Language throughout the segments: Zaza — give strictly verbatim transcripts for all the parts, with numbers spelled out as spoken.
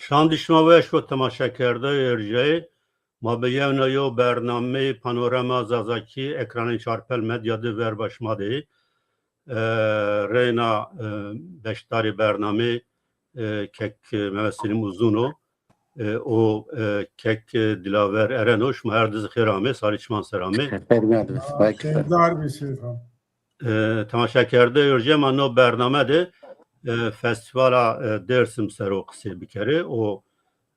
Şandî şima weş bo temaşekerdeyê erjayê. Ma bi yewna yew bernameyê Panorama Zazakî ekranên Çarpel Medya de verba şima de yê. E, reyna, e, beşdarê bernameyê, e, kek, e, Mehmet Selîm Uzun o. E, o, e, kek, e, Dilaver Eren o. Şima her di zî xêr amê, sarê çiman ser amê. Xêr mîyan de bê. Aa, vay kî ser. Xêrdar bê Seyfan. E, temaşekerdeyê erjayê, ma no bername de, e, Festîvala, e, Dêrsim ser o qisey bikerê û,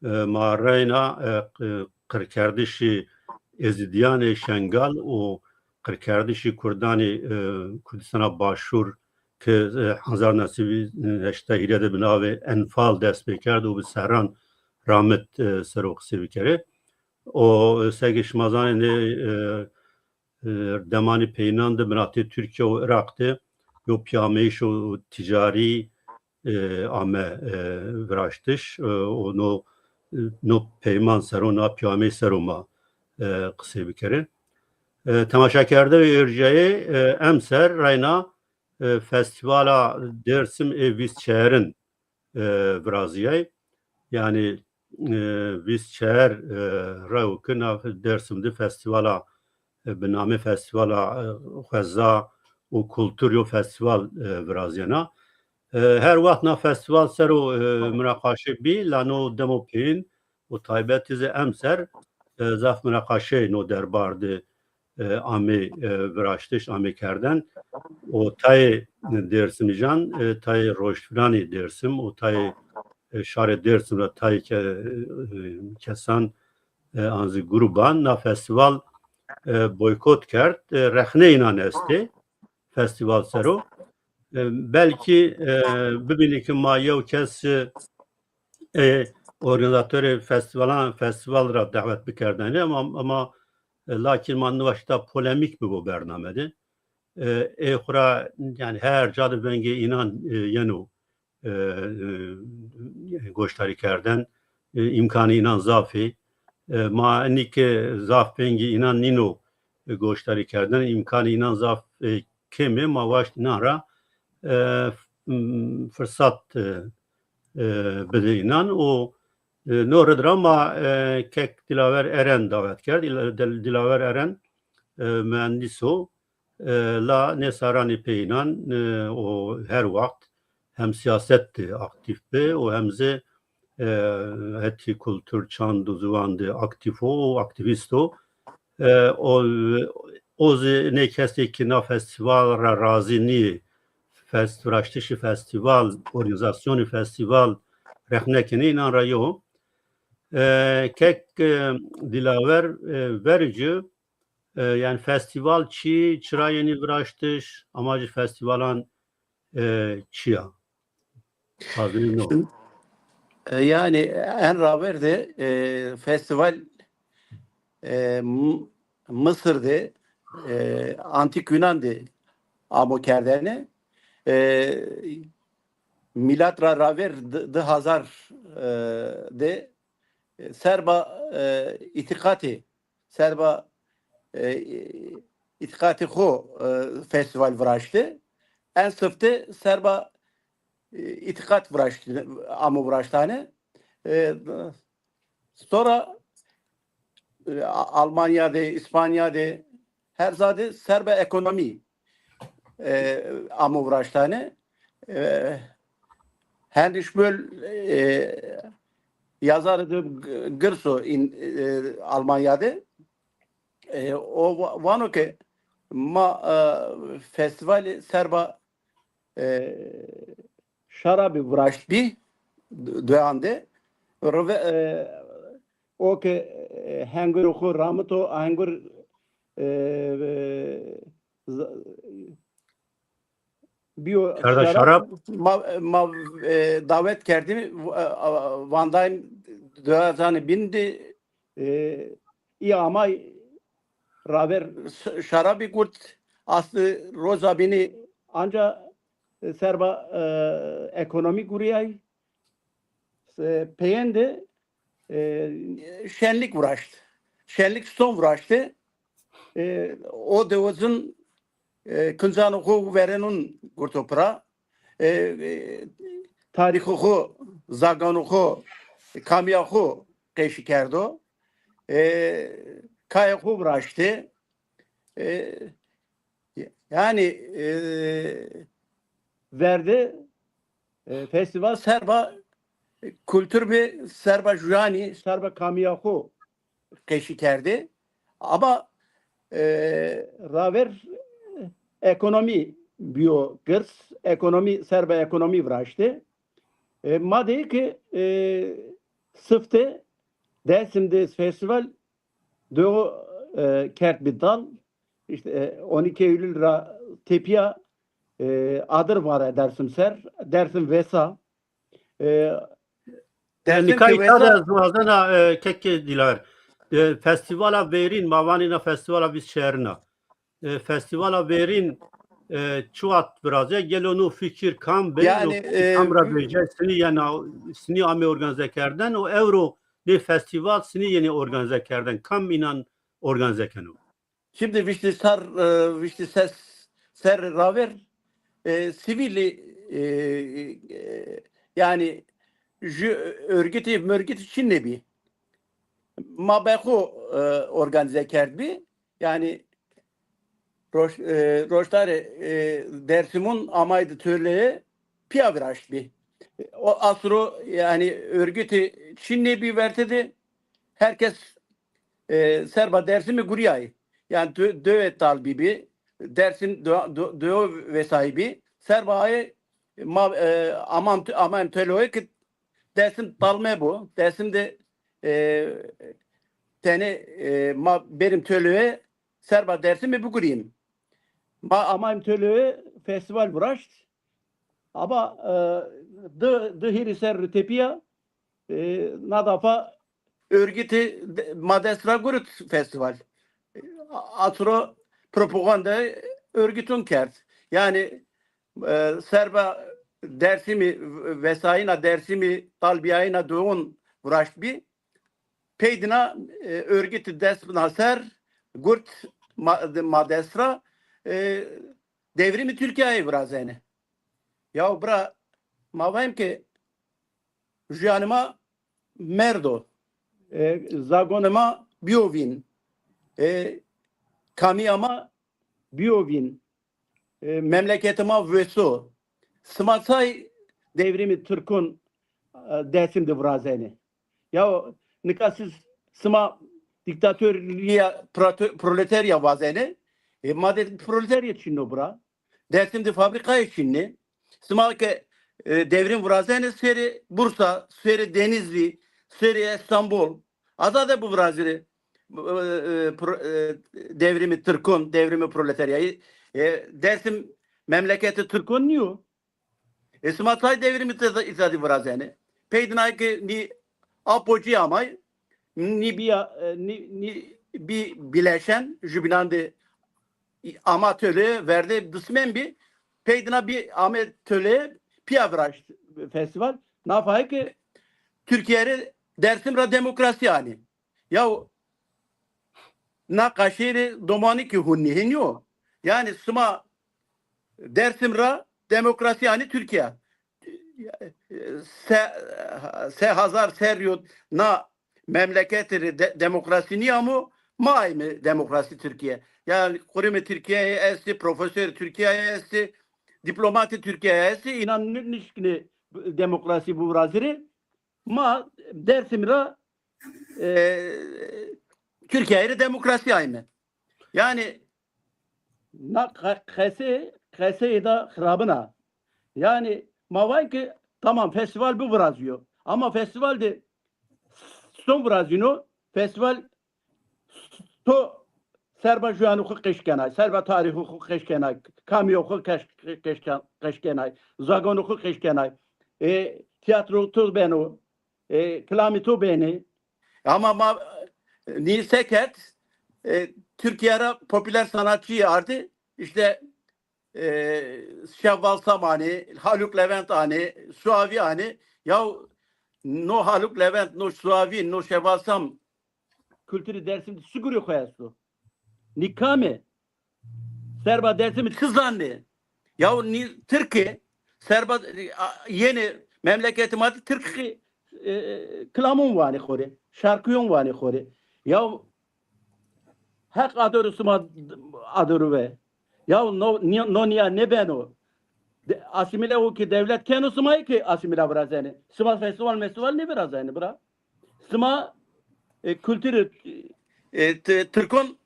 e, ma reyna, e, q-, qirkerdişî Êzidîyanê Şengal û qirkerdişî Kurdanê, e, Kurdistana Başûr ke, e, hezar new sey heştay hîrê de bi navê Enfal dest pêkerd û bi serran ramit, e, ser o qisey bikerê. O, e, seke şima zanê nê, e, e, demanê peyînan de binatê Tirkîya û Iraq de yew pîyameyîşo tîcarî, e, ame, e, viraştiş, e, û no, e, no peyman ser o, na pîyameyî ser o ma, e, qisey bikerê. E, temaşekerdeyê erjayê, e, emser reyna, e, Festîvala Dêrsim ê vîst çeyerin, e, virazîyay. Yanî, e, vîst çar, e, rew ke na Dêrsim de festîvala, e, bi namê Festîvala, e, Xweza û Kultur yo festîval, e, virazîyena. E, her wext na festîval ser o, e, munaqaşe bî, la no demo peyîn û taybetî zî emser, e, zaf munaqaşeyê no derbar de, e, amê, e, viraştiş, amê kerden. O tayê Dêrsimîjan, e, tayê roştviranê Dêrsim, o tayê, e, şarê Dêrsim ra tayê ke-, e, kesan, e, an zî grûban na festîval, e, boykot kerd. E, rexnê înan estê festîval ser o. E, belkî, e, bibînê ke ma yew kes, e, e, organîzatorê festîvalan, festîval ra dawet bikerdenê ama, ama, e, lakîn ma niwaşta polemîk bibo bername de. E, ê xwu ra, yanî her ca de vengê înan, e, yeno, e, e, goşdarî kerden, e, îmkanê înan zaf ê. E, ma enî ke zaf vengê înan nîno, e, goşdarî kerden, îmkanê înan zaf, e, kêm ê, ma waşt înan ra, e, f-, m-, firsat, e, e, bide înan û, e, no rid ra ma, e, kek Dilaver Eren dawet kerd. Dil-, Dil-, Dilaver Eren, e, muhendîs o. E, la nê serranê pê înan, e, o her wext hem sîyaset de aktîf bi û hem zî, e, hetê kultur, çand û ziwan de aktîf o û aktîvîst o. E, o, o zî nê kesê ke na festîval ra razî nîyê, fest-, viraştişê festîval, organîzasyonê festîval rexne kenê, înan ra yew o. E, kek, e, Dilaver, e, verê ci, e, yanî festîval çi, çira yenî viraştiş, amacê festîvalan, e, çi ya? Xwazê no. Şimdi, e, yanî en raver de, e, festîval, e, M-, Misir de, e, Antîk Yunan de amo kerdene. E, mîlat ra raver di, di hezar, e, de, e, serba, e, îtîqatê, serba, e, îtîqatê xo, e, festîval viraşte. En sifte serba, e, îtîqat viraşte, amo viraştane. E, sonra, e, A-, Almanya de, Îspanya de, her ca de serba ekonomî, e, amo viraştane. E, Heinrich Böll, e, yazarê de g-, girs o în, e, Almanya de. E, o va-, vano ke ma, e, festîvalî serba, e, şarabî viraştbî d-, doyan de. Rive-, e, o ke, e, hengurê xo ramito, hengur, e, e, z-, bîyo kerda şarab. Şarab. Ma, ma, e, dawet kerdî, e, Van Damme doya zanê bîn de, e, î amay raver ş-, şarabî gurt, asli roza bînî anca, e, serba, e, ekonomî gurîyay. E, peyên de, e, şenlik viraşt. Şenlik ston viraşte. E, o dewozin, e, kincanê xo verenun gurto pira. E, e, tarîxê xo, zaganê xo, kamîya xo qeşî kerdo. E, kayê xo viraştê. E, yanî, e, verde, e, festîval serba kultur bî, serba juyanî, serba kamîya xo qeşî kerdê. Ama, e, raver ekonomî bîyo girs, ekonomî, serba ekonomî viraştê. E, ma dê ki, e, sifte Dersim de festîval do, e, kerd bî dal. Îşte, e, on iki Eylül ra tepîya, e, adir vare Dersim ser, Dersim vesa. E, Dersim Nika ke îta de wesa ez wazena, e, kekê Dîlawer. E, festîvala verîn, ma vanîna festîvala vîst şerîn a. E, festîvala verîn, e, çi wext virazîya? Gelo no fikir kam beno, yanî, e, kam ra vejîya, sinî yena, sinî amê organîze kerden û ewro nê festîval sinî yenê organîze kerden? Kam înan organîze keno? Şimdi vîştî ser, e, vîştî ses ser raver, e, sivîlî, e, e, yanî ju örgütî mörgütî çin nêbî. Ma be xo, e, organîze kerdbî. Yanî roş-, e, roştarê, e, Dersimûn amay di töleye pîya viraştbî. O asro yanî örgütî çin nêbî werte de herkes, e, serba Dersimî gurîyayî. Yanî dö-, döwê tal bîbî, Dersim do-, do-, döwê vesayî bî. Serba ayê ma, e, aman t-, aman töleye ki Dersim tal mebo. Dersim de, e, tenê, e, ma berîm töleye serba Dersimî bigurîyîm. Ma amayîm töleye festîval viraşt. Ama, e, di, di hîrî serrî tepîya, e, na dafa örgütî de-, ma dest ra gurit festîval. Asro propaganda örgütûn kerd. Yanî, e, serba Dersimî, vesayîna Dersimî, talbîyayîna döwûn viraştbî. Peydîna, e, örgütî dest bina ser, gurt ma, ma dest ra, e, devrîmî Tirkîyayî virazenê. Yaw bira, ma vayim ke juyanê ma merdo. E, zagonê ma bîyo vîn. E, kamîya ma bîyo vîn. E, memleketê ma weso. Sima çay devrîmî tirkûn, e, Dersim de virazenê? Ya nika siz, sima dîktatorîya prato-, proleterya vazenê. E, ma de proleterya çin o bira. Dersim de fabrîkayê çin nê. Sima ke, e, devrîm virazenê serê Bursa, serê Denizlî, serê Estanbol. Azade bivirazîrê, e, e, pro-, e, devrîmî tirkûn, devrîmî proleteryayî. E, Dersim memleketê tirkûn nîyo. E, sima tay devrîmî îta-, îta de virazenê? Peydîna ke nî Apo ci amay, nî bîya, e, nî, nî bî bileşen, jubînan de ama töleye, verde dismen bî, peydîna bî ame töleye, pîya viraşt festîval. Na faye ke Tirkîye rê Dersim ra demokrasî anî. Yaw na qaşêrê domanî ki hunî hênî yo. Yanî sima Dersim ra demokrasî anî Tirkîya. Se, se hazar serrî yo na memleketî rê de-, demokrasî nîyamo, ma ayme demokrasî Tirkîye. Yanî qurimê Tirkîyayê estê, profesorê Tirkîyayê estê, dîplomatê Tirkîyayê estê, înan nî-, nişkînê demokrasî bivirazîrê. Ma Dersim ra, e, Tirkîyayî rê demokrasî ayme. Yanî na qe-, qesê, qeseyê de xirabin a. Yanî ma vayîn ki tamam festîval bivirazîyo. Ama festîval de son virazîno, festîval to serba juyanê xo qeş kenay, serba tarîxê xo qeş kenay, kamîyo xo qeş, qeş, qeş kenay, zagonê xo qeş kenay. E, tîyatro to beno, e, kilamê to benê. Ama ma, e, nî se kerd, e, Tirkîya ra popüler sanatçî ardî, îşte, e, Şevval Sam anê, Haluk Levent anê, Suavi anê. Yaw no Haluk Levent, no Suavi, no Şevval Sam kulturê Dersim de çi gurê xo esto? Nî kam ê? Serba Dersimî çi zanê? Yaw nî tirk ê, serba, a, yenê memleketê ma de tirkî e, e, kilamon vanê xo rê, şarkıyon vanê xo rê. Ya Heq adoro sima adoro ve. Ya no, ni- no niya nêbeno. De, asimile o ki devlet keno, sima ki asimile virazenê. Sima festival mestival nêvirazenê bira. Sima e, kulturê e, t- Tirkon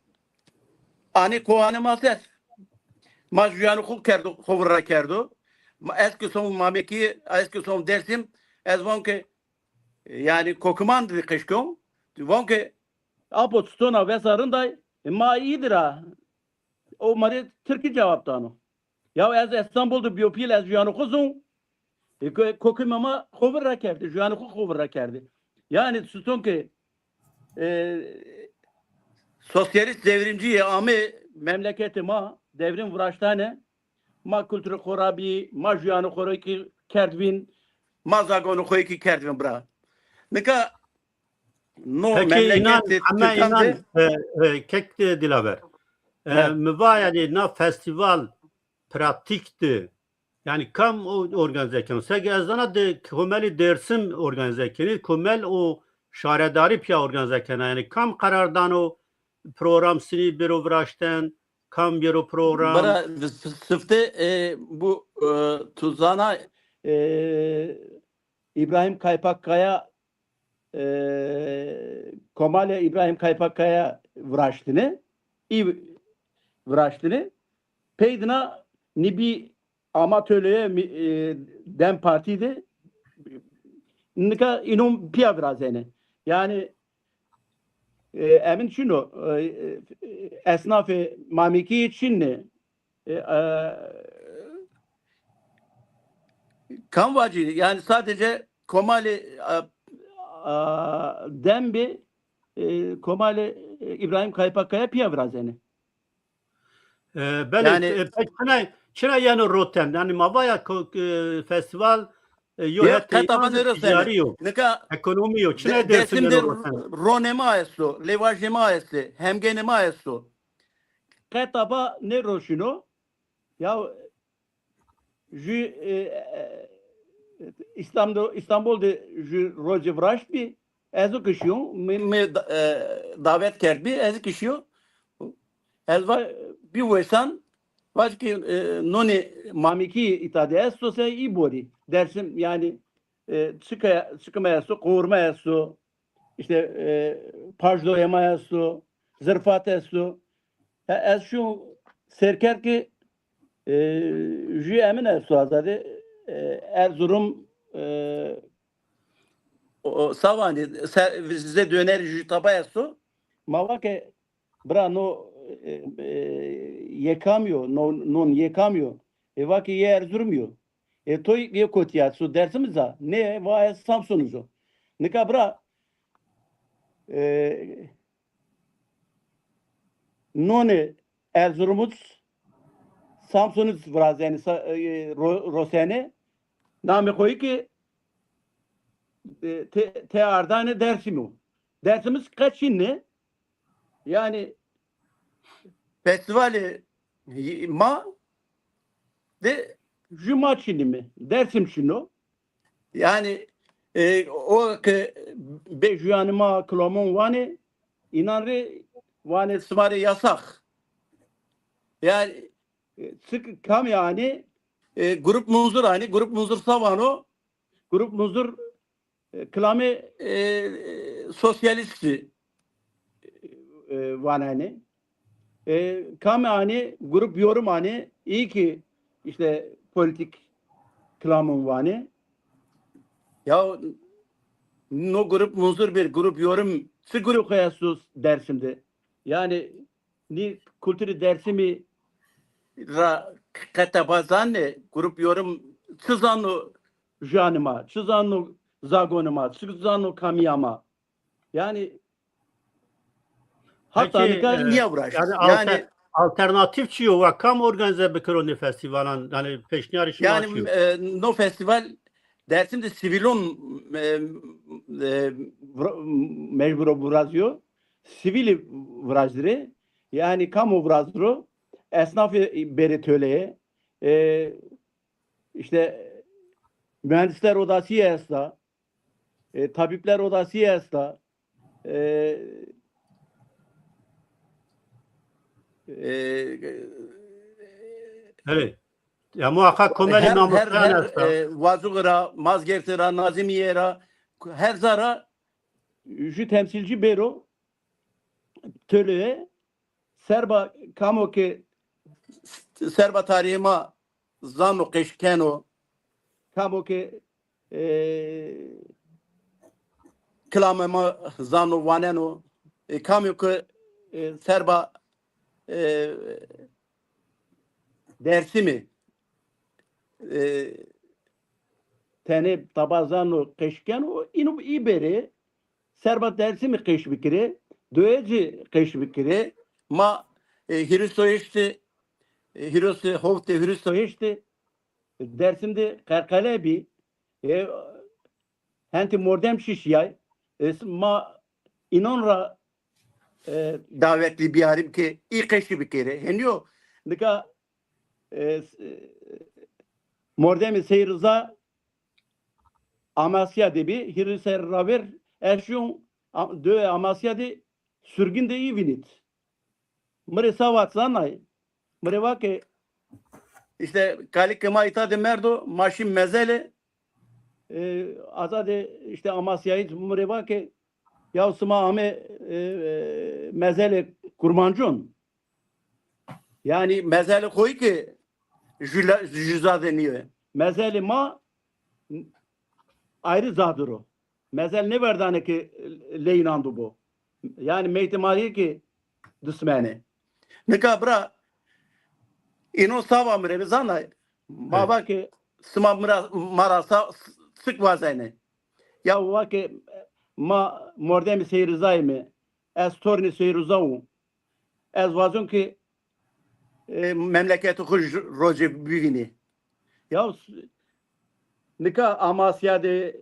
anê koanê ma ser. Ma juyanê xo kerdo, xo vira kerdo. Ma, ez ki son Mamekî, ez ki son Dersim, ez von ke, e, yanî kokiman di qeşkon, von ke apo tutona vesa rindayê, e, ma îdir a. O ma rê Tirkî cewab dano. Ya ez Estanbol de bîyo pîl, ez juyanê xo zon. E, ko- kokê ma ma xo vir ra kerdê, juyanê xo xo vir ra kerdê. Yanî suton ke e, sosyalîst devrimcî yê amê memleketê ma, devrim viraştane, ma kulturê xo ra bî, ma juyanê xo rê kî kerd vîn, ma zagonê xo yê kî kerd vîn bira. Nika no Peki înan, memleketê heme Tirkan înan, de e, e, kek de Dilaver. E, Evet. Mi va yanî na festîval pratîk de, yanî kam o organîze keno? Seke ez zana de komelî Dêrsim organîze kenê, komel û şaredarî pîya organîze kena. Yanî kam qerar dano program sinî bêro viraşten, kam bêro program? Bira, s- sifte e, bu e, tu zana e, İbrahim Kaypakkaya e, Komalê İbrahim Kaypakkaya viraştine, î viraştine. Peydina nîbî ama töleye mi- e, DEM Partî de nika înon pîya virazenê. Yanî e, emin çin o, e, e, esnafê Mamekî çin ne. E, e, Kam vacî? Yanî sadece komalê a, a, DEM bî, e, komalê e, İbrahim Kaypakkaya pîya virazenê. E, belê, Yanî e, pek çina, çina yeno roten? Yanî ma vaya ko- e, festival e, yo ya hetê qeta va nêrosenê. Ticarî yo, Nika ekonomî yo. Çina De- Dêrsim Dêrsim de yeno roten? Ronê ma esto, lêvajê ma estê, hemgênê ma esto. Qeta va nêroşîno. Ya jü e, e, İstanbul, İstanbul de jü rocê viraşt bî. Ez o kişiyo, mi, mi da- e, davet kerd bî, ez kişiyo. Ez va bî wesan, vaj ki e, nonê Mamekî îta de esto se î borî. Dersim yanî e, çika, çikime esto, qowurme esto, işte e, pajdoyema esto, zirfat esto. E, ez şu serkerd ki e, jü emin esto azade e, Erzurum e, o, o, savanî se, zê döner jü taba esto. Ma va ke bira no e, e, yê kam yo, no, non yê kam yo. E va ke yê Erzurum yo. E toy yê kotî ya, so Dersim za? Nê, va ez Samsun zo. Nika bira e, nonê Erzurumuz, Samsunuz virazenê, sa- e, ro- rosenê, namê xo yê ki e, te, te ardanê Dersim o. Dersimuz qet çin ne? Yanî festivalê ma de jü ma çinîme, Dersim çin o. Yanî e, o ke bê juyanê ma kilomon vanê, înan rê vanê sima rê yasax. Yanî e, çik kamî anî? E, Grup Munzur anî, Grup Munzur sa vano? Grup Munzur e, kilamê e, sosyalîstî e, vanenê. E, kamî anî, Grup Yorum anî, î ki işte polîtîk kilamon vanê. Ya no Grup Munzur bir Grup Yorum, çi grup xo esto Dersim de? Yanî nî kulturê Dersimî ra qeta va zanê, Grup Yorum çi zano juyanê ma, çi zano zagonê ma, çi zano kamîya ma. Yanî hata Peki, nika e, nîya viraşt. Yanî alter- alternatîf çi yo? Wa kam organîze bikiro nê festîvalan? Yanî pêşnîyarê şima çi yo? Yanî e, no festîval Dersim de sivîlon e, e, vra- mecbur o virazîyo. Sivîlî virajdirê. Yanî kam o viraziro? Esnafê bêrê töleye. E, işte mühendisler odası esta. E, Tabipler Odası esta. E, e, Evet. Ya muhakkak komelê her, her, namusdaran her, esta. E, Vazuği ra, Mazgerti ra, Nazimiye ra, her za ra jü temsilci bêro tölüye serba kamo ke serba tarîhê ma zano qeşkeno, kamo ke e, kilamê ma zano waneno, e, kamo ke e, serba e, Dersimî e, tenê taba zano qeşkeno, îno î bêrê serba Dersimî qeş bikirê, doyê ci qeş bikirê. Ma e, hîris û heştî, e, hîris û hewtî, hîris û heştî Dersim de qerqele bî. E, hentî mordem şî şîyay. E, ma înan ra e, davetlî bîyarîm ke î qeşî bikerê. Henî yo nika e, mordemê Sey Riza Amasya de bî, hîrê serrî ra ver ez şîyo dewe Amasya de, surgin de î vînît. Mi rê sa vat zanay? Mi rê va ke îşte kalikê ma îta de merdo, ma şî Mezelê, e, azadê îşte Amasyayî, mi rê va ke ya sima ame e, e, Mezelê Kurmancon. Yanî Mezelê xoyî ke jü, jü za de nîyo. Mezelê ma ayrı zadir o. Mezel nêverdane ke leynan do bo. Yanî meytê ma yê ke dismene. Nika bira, îno sava mi rê bizanay. Ma va ke sima mi ra, ma ra sa, sik wazenê. Ya va ke ma mordemê Sey Rizayî me. Ez tornê Sey Riza wo. Ez wazon ke e, memleketê xo rocê bivînî. Ya nika Amasya de,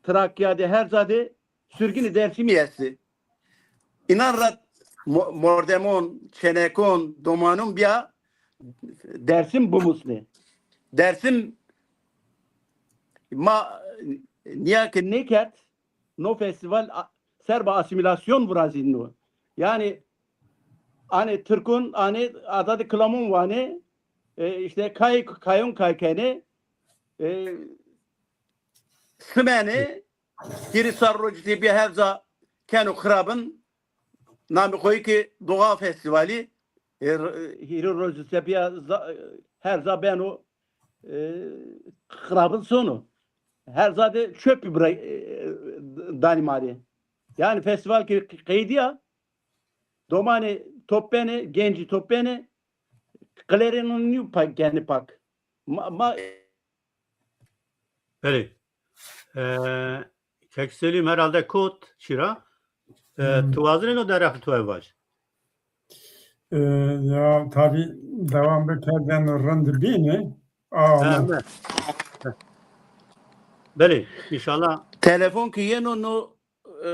Trakya de, her ca de surginê Dersimî estê. Înan ra mo, mordemon, çênekon, domanon bîya Dersim bimusnê. Dersim ma nîya ke nêkerd, no festîval serba asîmîlasyon virazîno. Yanî anê tirkon, anê ada de kilamon wanê, e, îşte kay, kayon kay kenê, e, simenê, hîrê sar rocî tepîya her ca keno xirabin, namê xo yê ke Doğa Festîvalî, e, hîrê rocî tepîya her ca beno e, xirabin sono. Her ca de çöpî bira, e, danî ma rê. Yanî festîval ke qeydîya, domanê top benê, gencî top benê, qilerênon nîyo pak, kenê pak. Ma, ma Belê. E, Kek Selîm herhalde kot şîra. E, tu wazenê no derheqê to vaj? E, ya tabî devam bikerdeno rind bîne. Aa, Belê, înşallah. Telefon ki yeno no e,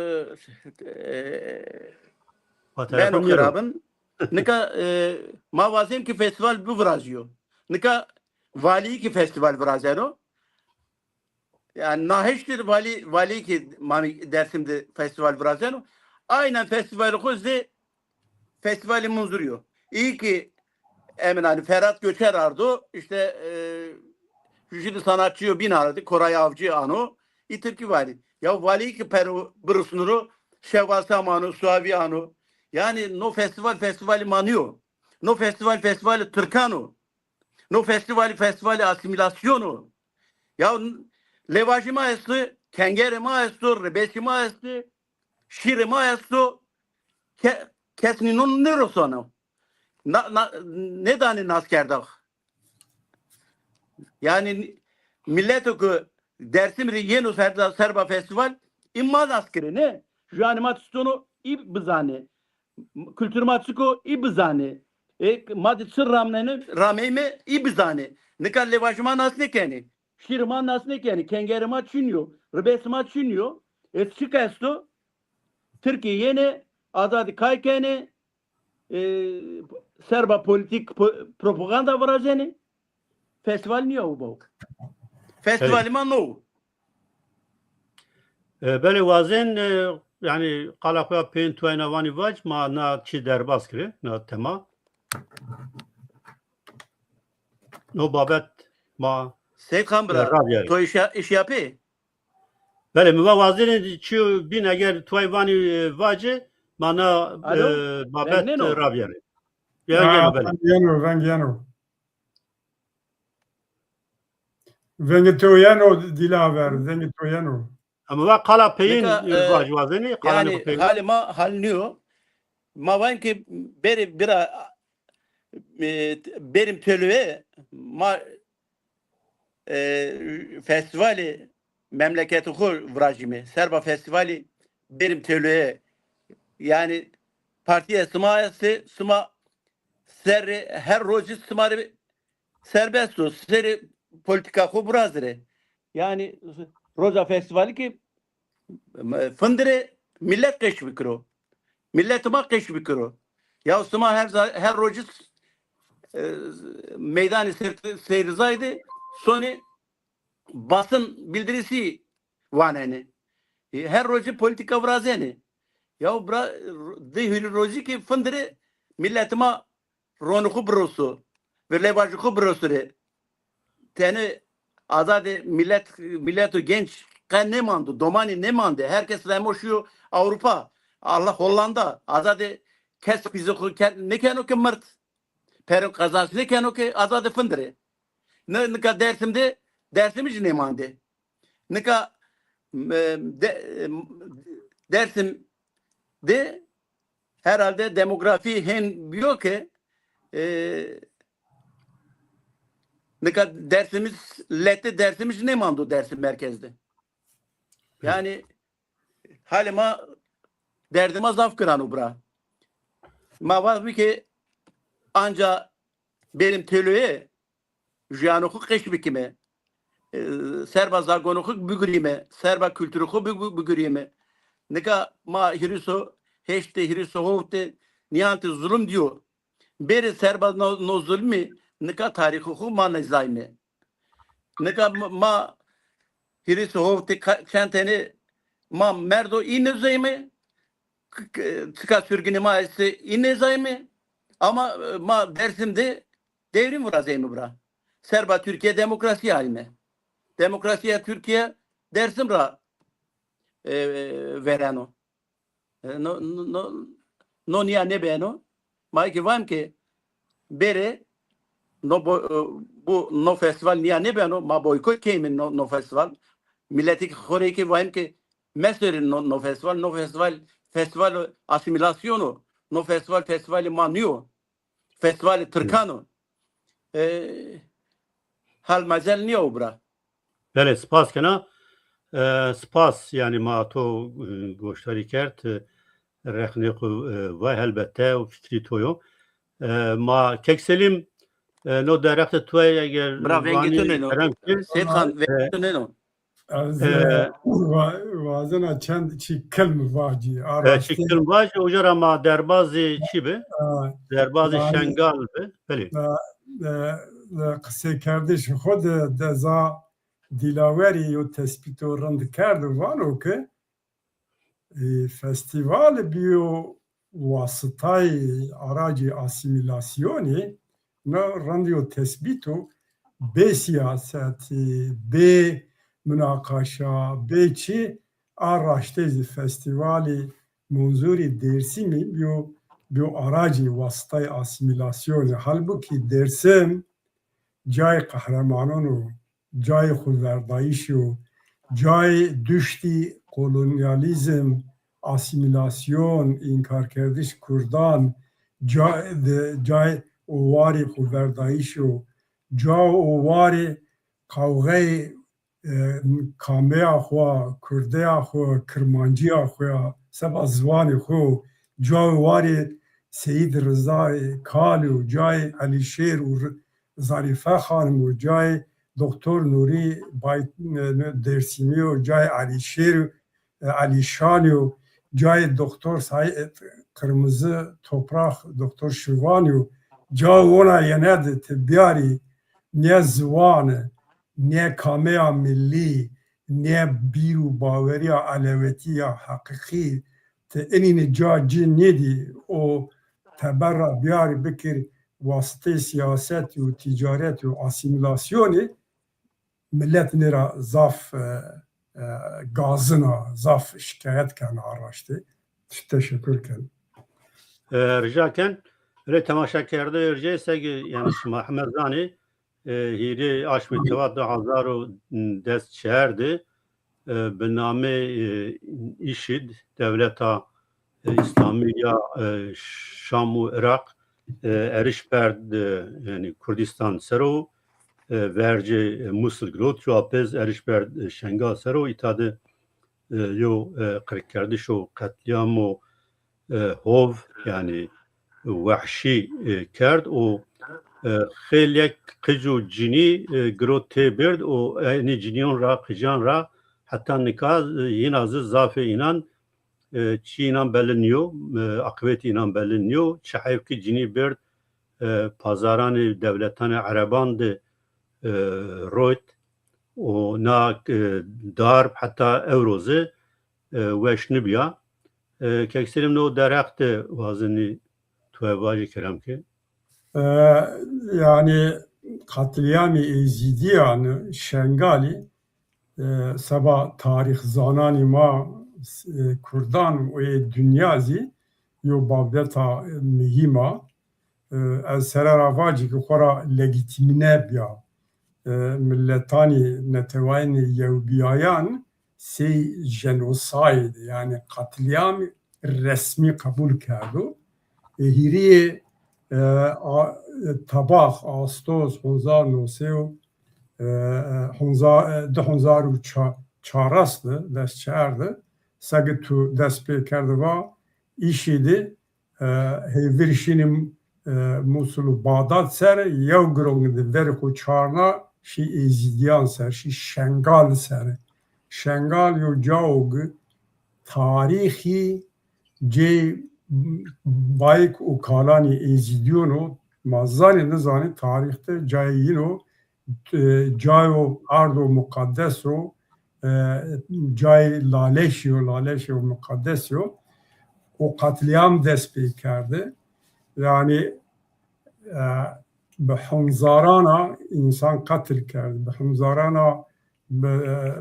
e, beno xirabin. Nika e, ma wazêm ki festîval bivirazîyo. Nika valîyî ki festîval virazeno. Yanî na heştî valî, valî ki ma Dersim de festîval virazeno. Aynen festîvalê xo zî festîvalê Munzurî yo. Îyî ki emin, hanî Ferhat Göçer ardo, îşte e, jüri sanatçîyo bîn ardi, Koray Avcı ano, î tirkî valî. Ya valî ki pero birusnuro, Şevval Sam ano, Suavi ano. Yanî no festîval festîvalê ma nîyo. No festîval festîvalê tirkan o. No festîval festîvalê asîmîlasyon o. Ya lêvajî ma esto, kengerê ma esto, ribesî ma esto, şîrê ma esto. Ke, kes nînon nêrosano. Na, na, nêdanê naskerdax. Yanî mîleto ke Dersim rê yeno serba, serba festîval, î ma nas kerê, ne? Juanê ma çi sono, î bizanê. Kultur ma çik o, î bizanê. E, ma de çi ramnenê, rameyme, î bizanê. Nika lêvajê ma nas nêkenê. Şîrê ma nas nêkenê. Kengerê ma çin yo. Ribesê ma çin yo. E, çik esto? Tirkî yenê, azadî kay kenê. E, serba polîtîk, po, propaganda virazenê. Festîval nîya o baw. Festîvalê ma no. E, belê, wazên, e, yanî qala xo ya peyên tuwayna vanî vac, ma na çî derbaz kirê, na tema. No babet ma Seyîd Xan bira, e, ravîyarê. To îş ya-, îş yapê? Belê, mi va wazênê çîyo bîn eger tuway vanî, e, vacê, ma na, e, babet, e, ravîyarê. Ya, yeno, belê. Veng yeno, veng yeno. Vengê to yeno Dîlaver, vengê to yeno. Ama va qala peyên, nika, e, vac wazenî, qala yanî, nêko peyên. Halê ma hal nîyo. Ma vayim ki berê bira, e, berîm tolûye, ma, e, festîvalê memleketê xo virajîme. Serba festîvalî berîm tolûye. Yanî partîya sima estê, sima serrê her rojî sima rê serbest o, serê polîtîka xo virazirê. Yanî roja festîvalî ki findirê milet qeş bikiro. Miletê ma qeş bikiro. Ya sima her za-, her rojî, e, meydanê ser-, seyrizayî de sonê basın bildirisi wanenê. E, her rojî polîtîka virazenê. Ya bira, di hîrî rojî ki findirê miletê ma ronê xo biroso, virlê vajê xo biroso rê. Tenê azadê milet, mileto genç qe nêmando, domanî nêmandê. Her kes remo şîyo Ewropa, Allah Hollanda, azadê kes pîzê xo ke-, nêkeno ke mird. Perê qezancî nêkeno ke azadê findirê. Ni-, nika Dersim de, Dersimijî nêmandê. Nika, e, de-, e, Dersim de herhalde demografî hên bîyo ke, e, nika Dersimij, letê Dersimijî nêmando Dersim merkez de. Yanî halê ma, derdê ma zaf giran o bira. Ma vazbî ke anca berîm tolûye, juyano xo qeş bikîme. E, serba zagonê xo bigurîme, serba kulturê xo bi-, bi-, bigurîme. Nika ma hîris û heşt de, hîris û hewt de nîyantê zulm dîyo. Berê serba no, no zulmî nika tarîxê xo ma nêzayme. Nika ma, ma hîris û hewt de ka-, çend tenê ma merdo î nêzayme, k-, k-, çika surgunê ma estê î nêzayme. Ama, e, ma Dersim de devrîm virazeyme bira. Serba Tirkîye demokrasî ayme. Demokrasîya Tirkîye Dersim ra, e, vereno. E, no, no, no, no nîya nêbeno. Ma ki vayim ki berê no bo-, e, bu no festîval nîya nêbeno, ma boykot keyme no, no festîval. Miletê ki xo rê ki vayim ki meserê no, no festîval, no festîval, festîval asîmîlasyon o. No festîval, festîvalê ma nîyo. Festîvalê tirkan o. E, hal mezel nîya o bira. Belê, spas kena. E, spas, yanî ma to, e, goşdarî kerd, e, rexnê xo, e, vay, helbete o fikrî to yo. E, ma Kek Selîm, e, no derextê to eger... Bira, vengê to nêno. Kerem ki. Seyîd Xan, e, vengê to nêno. Ez, e, e, wa-, wazena çend çî kilm vacî. E, çî kilm vacî, uca ra ma derbazê çî bi? E, derbazê yanî, Şengal bi. Belê. E, e, e, qiseykerdişê xo de, de za Dîlawerî yo tespîto rind kerd û vano ke, e, festîval bîyo wasitayê aracê asîmîlasyonî, no rind yo tespîto, bê sîyasetî, bê munaqaşa, bê çî, a raştê zî festîvalê Munzurî Dêrsimî bîyo, bîyo aracê wasitayê asîmîlasyonî. Halbukî Dêrsim cayê qehremanan o, cayê xoverdayîşî yo, cayê duştî kolonyalîzm, asîmîlasyon, înkarkerdiş kurdan, ca-, de, cayê û warê xoverdayîşî yo, ca û warê qawxeyê, e, kameya xo, kurdeya xo, kirmancîya xo ya, seba ziwanê xo, ca û warê Seyîd Rizayê Kal û cayê Elîşêr û R-, Zarîfe Xanim û cayê Doktor Nurî Bay-, e, Dêrsimî û cayê Elîşêr, e, Elîşanî û cayê Doktor Saîd Qirmizi Toprak, Doktor Şirvanî û ca wona yene de ti biyarî nê ziwani, nê kameya millî, nê bîr û bawerîya elewetî ya heqîqî ti inîni ca ci nêdî û teber ra biyarî bikir wasiteyê sîyasetî û tîcaretî û asîmîlasyonî, milet nê ra zaf, e, e, gazina, zaf şikayet kena a raştî. Teşekur ken. E, rica ken. Öyle temaşakerdê erceyê se ki, yanî şima heme zanê, e, hîrê aşmê tewa di hezar û des çar de, e, bi namê, e, îşîd, dewleta, e, Îslamî ya, e, Şam û Iraq, e, eriş berd, e, yanî Kurdistan ser o, e, vercê, e, Musil girot, cuwa pez eriş berd, e, Şengal ser o, îta de, e, yo, e, qirkkerdiş û qetlîam û, e, hov, yanî wehşî, e, kerd û, e, xeylek qic û cinî, e, girot tê bird û enî cinîyon ra, qicîyan ra heta nika, e, yîna zi zafê înan, e, çî înan belli nîyo, e, aqibetî înan belli nîyo. Çi heyf ki cinî bird, e, pazaranê dewletanê ereban de, e, royt û na, e, darb heta ewro zi, e, weş nibîya. E, Kek Selîm, no derheq de wazenî tu vajî, kerem ke. E, yanî qatlîamê Êzîdîyan Şengalî, e, seba tarîxzananê ma, e, kurdan û ê dinya zî yo babdeta muhîm a. E, ez sere ra vacî ki xo ra legîtîmîne bîya. E, miletanê, netewayênê yewbîyayan sey jenosayd, yanî qatlîam resmî qebul kerdo. E, hîrê, e, a, Tebax, Astos, honzar no sey û, e, e, honza-, e, di honzar û ça-, çaras de, des çar de, segi tu dest pê kerdi va, îşî de, e, hêvir şînî, e, Musul û Baxdad ser, yew girong de verê xo çarna şî Êzîdîyan ser, şî Şengal ser. Şengal yo cawo gi tarîxî cê bayik û kalanî Êzîdîyon o, ma zanê nizanê tarîx de cayê yin o, e, cayo ard û muqaddes o, e, cayê laleşî yo, laleşî yo muqaddes yo. O qatlîam dest pê kerdi. Yanî, e, bi henzarana însan qetil kerd, bi henzarana bi,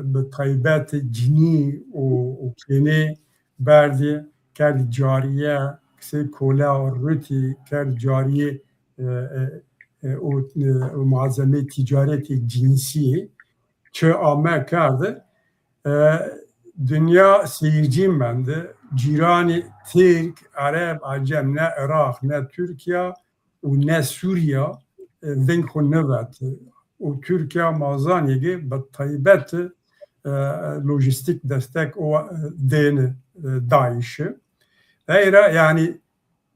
bi taybet cinî û, û kênê berdî, kerdî carîye, qisey kole û rutî kerdî carîye, e, e, e, û, e, û malzemeyê tîcaretê cinsî çi ame kerdi. E, dinya seyircî mendi. Cîranî Tirk, Ereb, Ecem, ne Iraq, ne Tirkîya û ne Sûrîya, e, veng xo niveti. Û Tirkîya ma zanê ki bi taybet, e, lojîstîk destek o, e, dêne, e, DAIŞî. Eyra, yanî,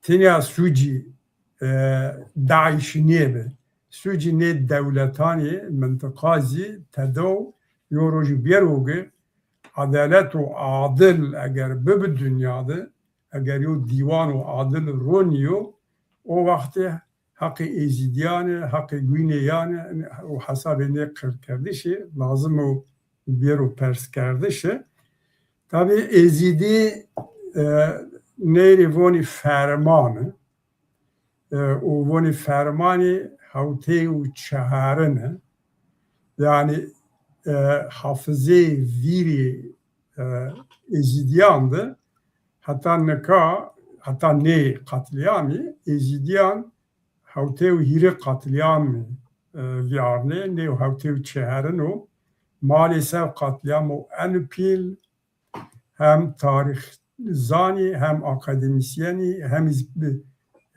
tenya sucî, e, DAIŞî nêbi. Sucî nê dewletanê mintiqa zî tedo yo rojî bêro ki edalet û adil eger bibi dinya de, eger yo dîwano adil ronîyo, o wextê heqê Êzîdîyan ê, heqê guynêyan ê û hesabê nê qirkerdişî lazim o bêro perskerdişî. Tabî Êzîdî, e, ney rê vonî ferman, e, û vonî fermanê hewtey û çeherin. Yanî, e, hafizeyê vîrî, e, Êzîdîyan de heta nika, heta nê qatlîamî Êzîdîyan hewtey û hîrê qatlîamî, e, vîyarnê, nê hewtey û çeherin o. Malê ser qatlîamo eno pîl, hem tarîxzanî, hem akademîsyenî, hem zî,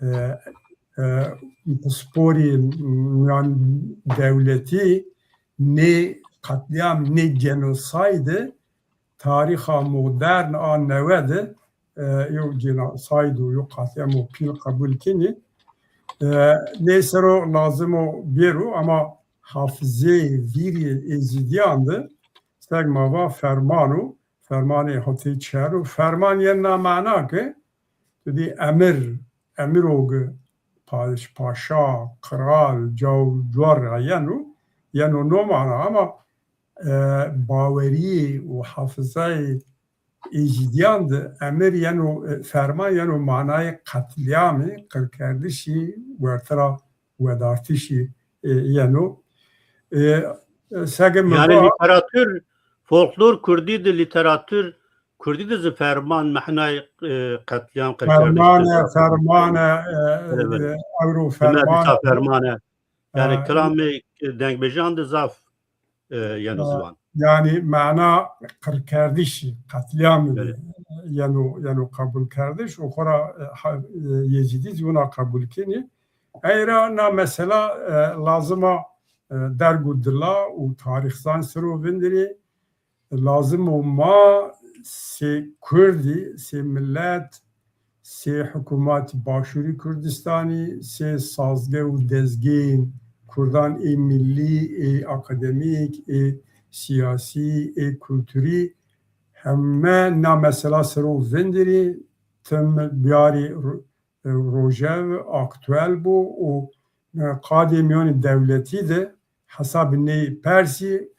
e, e, pisporî, yanî dewletî nê qatlîam, nê genosaydî tarîxa modern a newe de, e, yo genosayd û yo qatlîamo pîl qebul kenî. E, nê ser o lazim o bêro, ama hafizeyê vîrî Êzîdîyan de seg ma va ferman o, fermanê hotê çer o. Ferman yena mana ke tu dî emir, emir o ki pa-, paşa, qral, caw, cuar ra yeno, yeno no mana, ama e, bawerî û hafizayê Êzîdîyan de emir yeno, e, ferman yeno manayê qetlîamê, qirkerdişî wertira wedartişî, e, yeno. E, e, sege mi Yani va lîteratûr, folklor kurdî de, lîteratûr kurdî de zî ferman, mehnayê, e, qetlîam, qirkerdiş de Fermane, zaf fermane, e, Evet. e, ewro Hime ferman. Dîsa fermane. Yani Ha, kilamê dengbêjan de zaf, e, yeno ha, ziwan. Yanî mana qirkerdişî, qetlîamî de Evet. yeno, yeno qebulkerdiş û xora, e, ha, e, Yezîdî zî wina qebul kenî. Ey ra na mesela, e, lazim a, e, derg û dila û tarîxzan ser o vindirî. Lazim o ma sey kurdî, sey milet, sey hikûmatî Başûrî Kurdistanî, sey sazge û dezgeyên kurdan ê millî, ê akademîk, ê sîyasî, ê kulturî heme na mesela ser o vindirî, tim biyarî ro-, e, rojev aktuel bo û, e, qadê mîyanê dewletî de hesabê ney persî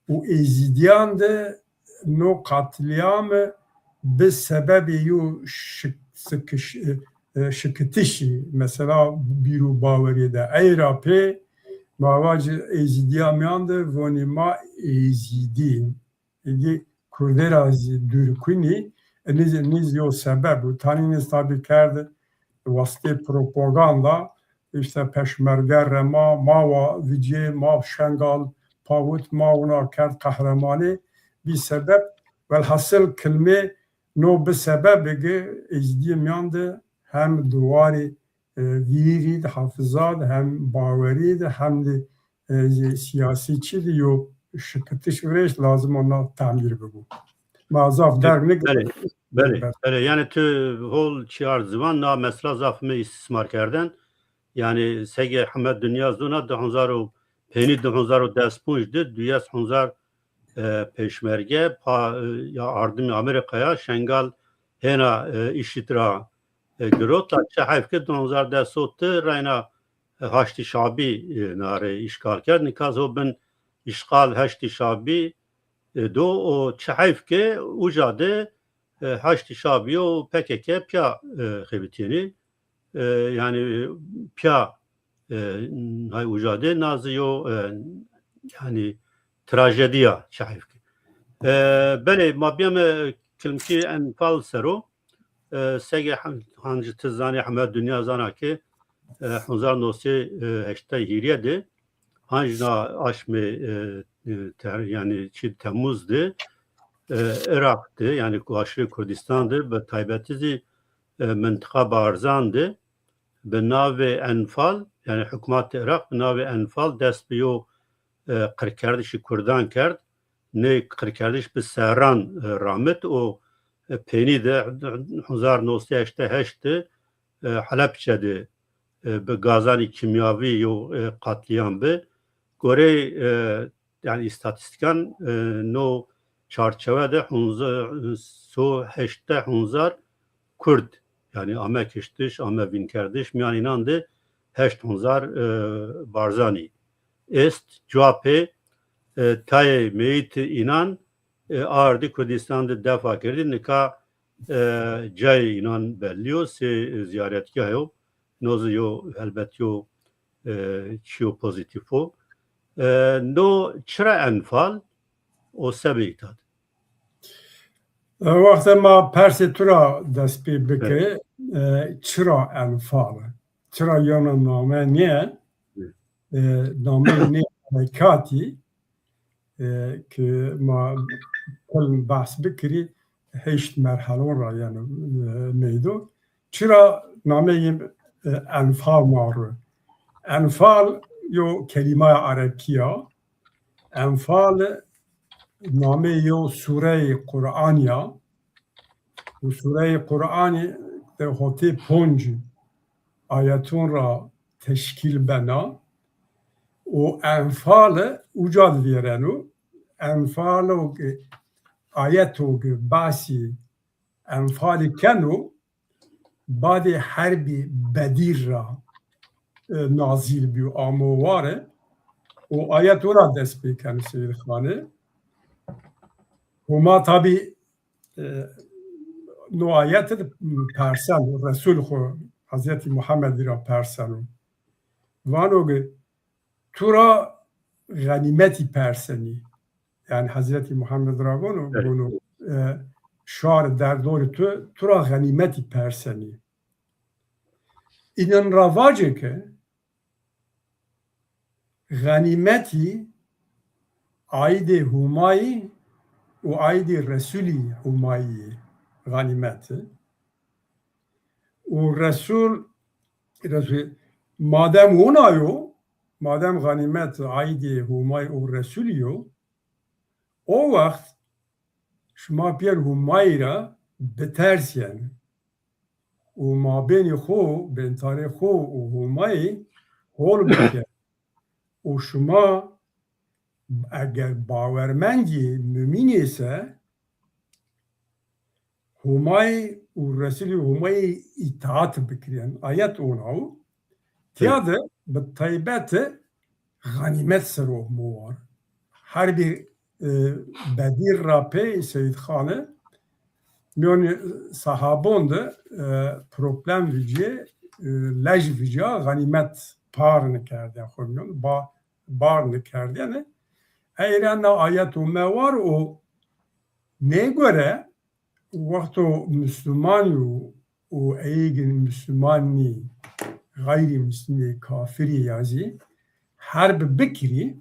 û Êzîdîyan de no qetlîame bi sebebê yo şik-, sikiş-, e, e, şikitişî, mesela bîr û bawerî de. Ey ra pê ma vacî Êzîdîya mîyan de vonî ma Êzîdî. Êdî kurdê ra zî dûr kunî, e, nîz, nîz yo sebeb û tanî nîz tabî kerd wastê propaganda, îşte peşmerge rema, ma wa vijê, ma Şengal pawit, ma wina kerd qehremanê, bî sebeb. Welhasil kilmê no bi sebebê ki Êzîdîyê mîyan de hem di warê, e, vîrî de, hafiza de, hem bawerî de, hem de, e, sîyasî çî de yo şikitiş virêşt, lazim o na tamîr bibo. Ma zaf derg nigir. Belê, belê, belê. Yani tu hol çîyar ziwan na mesela zaf mi îstîsmar kerden. Yani sege heme dinya zona di hezar û peynî, di hezar û des ponc de duyes hezar, e, pêşmerge pa, e, ya ardimî Amerîkaya Şengal hêna, e, îşît ra, e, girot. La çi heyf ke di hezar des û di reyna, e, Haştî Şabî, e, nare îşgal kerd. Nika zî ho bin îşgal Haştî Şabî, e, do û çi heyf ke uca de, e, Haştî Şabî û P K K pîya, e, xebitîyenî. E, yani, e, pîya, e, hay uca de na zî yo, e, yani trajedîya çi heyf ke. E, belê, ma bîyame kilmkî Enfal ser o. E, sege hem-, hancî ti zanî, heme dinya zana ke, e, hezar no sey, e, heştay hîrye de hancî na aşmê, e, e, ter-, yani çi Temmuz de, e, Iraq de, yani Başûrê Kurdistan de, bi taybetî zî, e, mintiqa Barzan de bi navê Enfal, yani hikûmetê Iraq bi navê Enfal dest bi yo, e, qirkerdişî kurdan kerd. Nê qirkerdiş bi serran, e, ramit û, e, peynî de hezar no sey heştay heşt de, e, Helebçe de, e, bi gazanî kîmyavî yo, e, qatlîam bi. Gorey, e, yani îstatîstîkan, e, no çarçewe de hezar, so heştay hezar Kurd, yani ame kiştiş, ame vînkerdiş, mîyan înan de heşt hezar, e, Barzanî est. Cuwa pê, e, tayê meyîtî înan, e, ardî Kurdistan de defa kerdî. Nika, e, cayê înan bellî yo, sey, e, zîyaretgah yo. No zî yo, helbet yo, e, çîyo pozîtîf o. E, no çira Enfal o sebeyî tad? E, wextê ma persê tu ra dest pê bike, Evet. e, çira Enfal? Çira yeno name nê, Evet. e, nameyê nê herekatî, e, ki ma pil behs bikirî, heşt merhelon ra yeno, e, meydo. Çira nameyê, e, Enfal ma ro? Enfal yo kelîmaya erebkî ya. Enfal nameyê yo sureyê Quranî ya. Û sureyê Quranî de hotê ponc ayeton ra teşkîl bena. Û Enfal uca de vêreno. Enfal o ki, ayeto ki basî Enfalî keno, badê Herbî Bedîr ra, e, nazîl bîyo, amo ware. Û ayet wina dest pê keno Seyîd Xanê. Homa tabî, e, no ayet de perseno, Resul xo Hezretî Muhammedî ra perseno. Vano ki tu ra xenîmetî persenî. Yanî Hezretî Muhammed ra vono, Evet. vono, e, şar derdorî tu, tu ra xenîmetî persenî. Înan ra vacê ke xenîmetî aîdê Humayî û aîdê Resûlî Humayî yê xenîmet. Û Resul, Resul, madem wina yo, madem xenîmet aîdê Humayî û Resûlî yo, o wext şima pîyer Humayî ra bitersîyen û mabênê xo, bêntarê xo û Humayî hol biker. Û şima eger bawermendî, mumîn ê se, Humayî û Resûlî Humayî îtaat bikirîyen. Ayet ona o. Tiya de bi taybet xenîmet ser o hemo war. Herbî, e, Bedîr ra pey Seyîd Xani mîyonê sahabon de, e, problem vîcîyê, e, lej vîcîya, xenîmet par nikerdîyen xo mîyon, ba-, bar nikerdîyene. Ey ra na ayet ome war û nê gore wexto Muslumanî û, û eyîgin Musluman nî, xeyrî Muslimî, kafirî ya zî herb bikirî,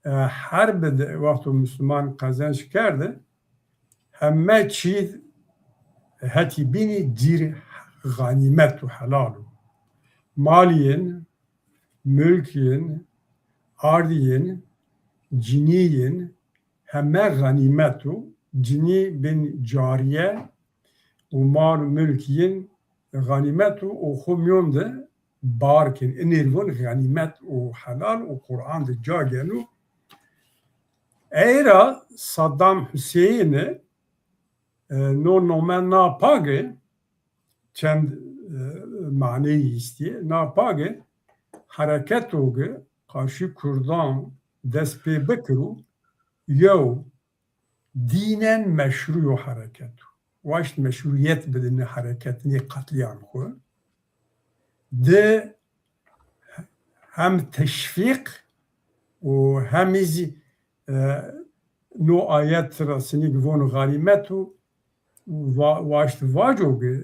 e, herb de wexto Musluman qezenc kerde, heme çî hetî bînî cîr xanîmet û helal o. Malî yin, mulk yin, ardî yin, cinî yin, heme xanîmet o. Cinî bin carîye û mal û mulk yin xanîmet o û xo mîyon de bar kên. Inê von xanîmet û helal û Quran de ca geno. Ey ra Saddam Huseyni, e, no nome na page, çend, e, maneyî îstîyê. Na page hereketo ki qarşî kurdan dest pê bikiro, yew dînen meşrû yo hereket o. Waşt meşrûyet bide nê hereket, nê qetlîyam xwu. Di hem teşvîq û hem zî, e, no ayet ra sinî ki vono xanîmet o, wa-, waşt vaco ki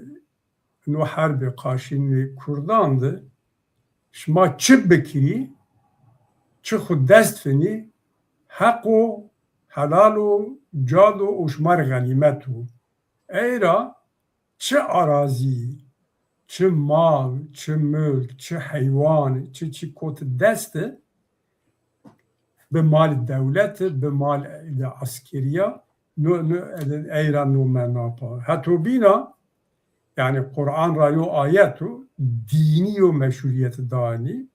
no herbê qarşî nê kurdan de şima çi bikirî, çi xwu dest finî, heq o, helal o, ca do û şima rê xenîmet o. Ey ra çi arazî, çi mal, çi mulk, çi heywan, çi çi kot dest de, bi malî dewlete, bi malî eskerîya, no, no, ey ra nome na pa. Heto bîna, yanî Quran ra yo ayet o, dînî yo meşrûyet danî.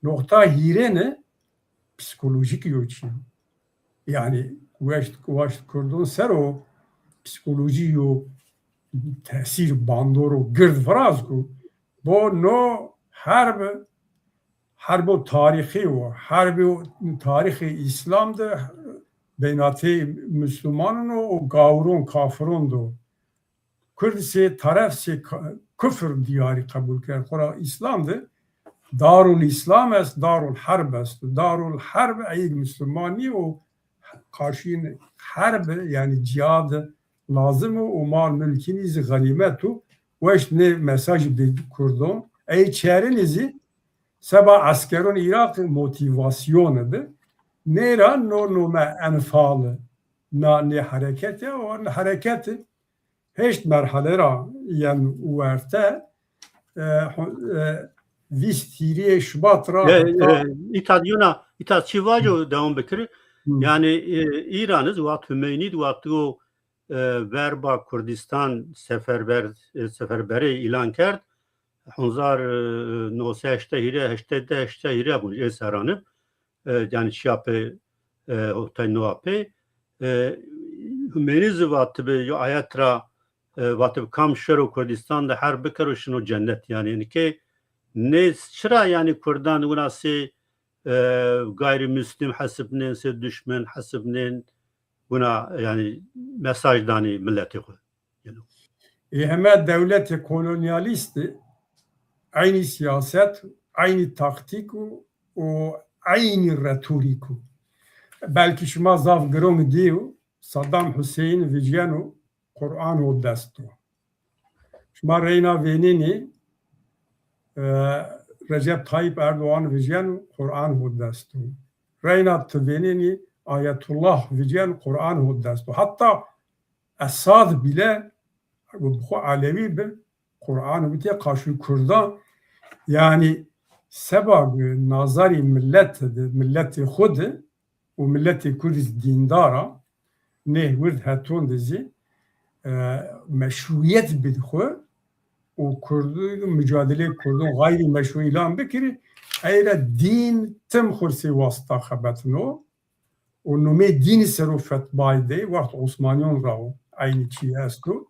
Noqta hîrêne psîkolojîk yo çî. Yanî waşt, waşt kurdon ser o psîkolojî yo tesîr bandoro gird viraz ku bo no herb, herbo tarîxî wo, herbê tarîxê Îslam de beynatê Muslumanon o û gawron, kafiron do. Kurd sê teref sê ka-, kufr diyarî qebul kerd. Xora Îslam de Darul Îslam est, Darul Herb est. Darul Herb eyîg Musluman nî û qarşîn herb, yanî cihad lazim o û mal mulkî nî zî xenîmet o. Weşt nê mesajî bi kurdon. Ey çerinî zî seba eskeron Îraq motîvasyone bi. Nê ra no nome Enfal na nê herekete o hereket heşt merhale ra yen werte, e, ho-, e, vîst hîrê Şubat ra E, heta e, îta diyona, îta çi vaco dewam bikiri. Hı. Yanî, e, Îran iz wext Humeynî di wext o, e, verba Kurdistan seferber, e, seferberê îlan kerd. Hezar, e, no sey heştay hîrê, heştay di, heştay hîrê bûn, ê serranib. E, yanî çiya pê, e, otay noa pê. E, Humeynî zî vatibi, yo ayet ra, e, vatibi kam şero Kurdistan de herb bikero şino cennet. Yanî, yanî ke nê çira yanî Kurdan wina sê, e, gayrimüslim hesibnên, sê duşmen hesibnên, wina, yanî, mesaj danî miletê xwu. Ê heme dewletê kolonyalîst de eynî sîyaset, eynî taktîk û, û eynî retorîk o. Belkî şima zaf girong dîyo, Saddam Huseyîn vijyeno Quran ho dest do. Şima reyna vênenî, e, Recep Tayyip Erdoğan vijyeno Quran ho dest do. Reyna ti vênenî Ayetullah vijyen Quran ho dest do. Hatta Esad bile, bi xwu Elewî bi, Quran witê qaşû Kurdan, yanî seba nazarî millet de, milletê xwu de û milletê Kurd zî dîndar a, nê wird heton de zî, e, meşrûyet bid xwu û Kurd, mucadelê Kurdon xeyrî meşrû îlan bikirî, ey ra dîn tim xwu sey wasita xebetino. Û numê dînî ser o fetbayî de, wext Osmanîyon ra o, eynî çî esto.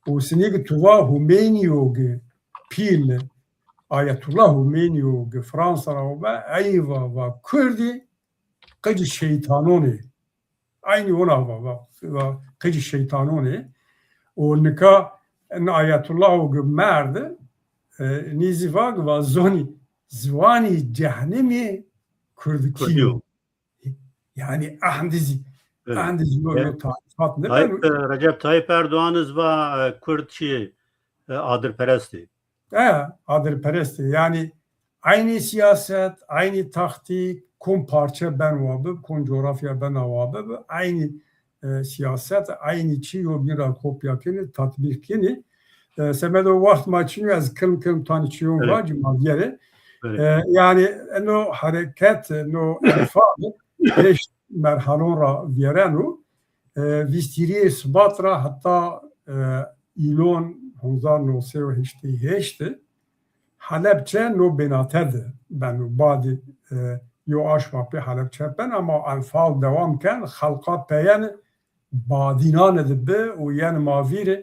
Û sinî ki tu va Humeynîyo ki pîl, Ayetullah Humeynîyo ki Fransa ra o be, ey va, va Kurdî qicî şeytanon ê. Eynî wina va, va, va qicî şeytanon ê. Û nika en Ayetullah o ki merd, e, nî zî va ki va zonî ziwanî cehnimî Kurdkî yo. Yanî ehendî zî, ehendî zî yo, yo tarîfat nêbeno. Tayyip, e, Recep Tayyip Erdoğan iz va, e, Kurd çi, e, adirperest ê. E, adirperest ê. Yanî eynî sîyaset, eynî taktîk, kom parçe ben wa bib, kom coğrafya bena wa bib, eynî, e, sîyaset, eynî çî yo bîn ra kopya kenî, tatbîq kenî. E, semedo wext ma çin yo, ez kilm kilm tanî çîyon vacî ma vîyerê. E, yanî eno hereket, no enfal, heşt merhalon ra vîyereno. E, vîst hîrê Sibat ra heta, e, îlon hezar no sey û heştê heşt Helebçe no bênate de beno. Badî, e, yo aşma pê Helebçe ben ama enfal dewam ken, xelqa peyeni Badînane de bi û yen ma vîrê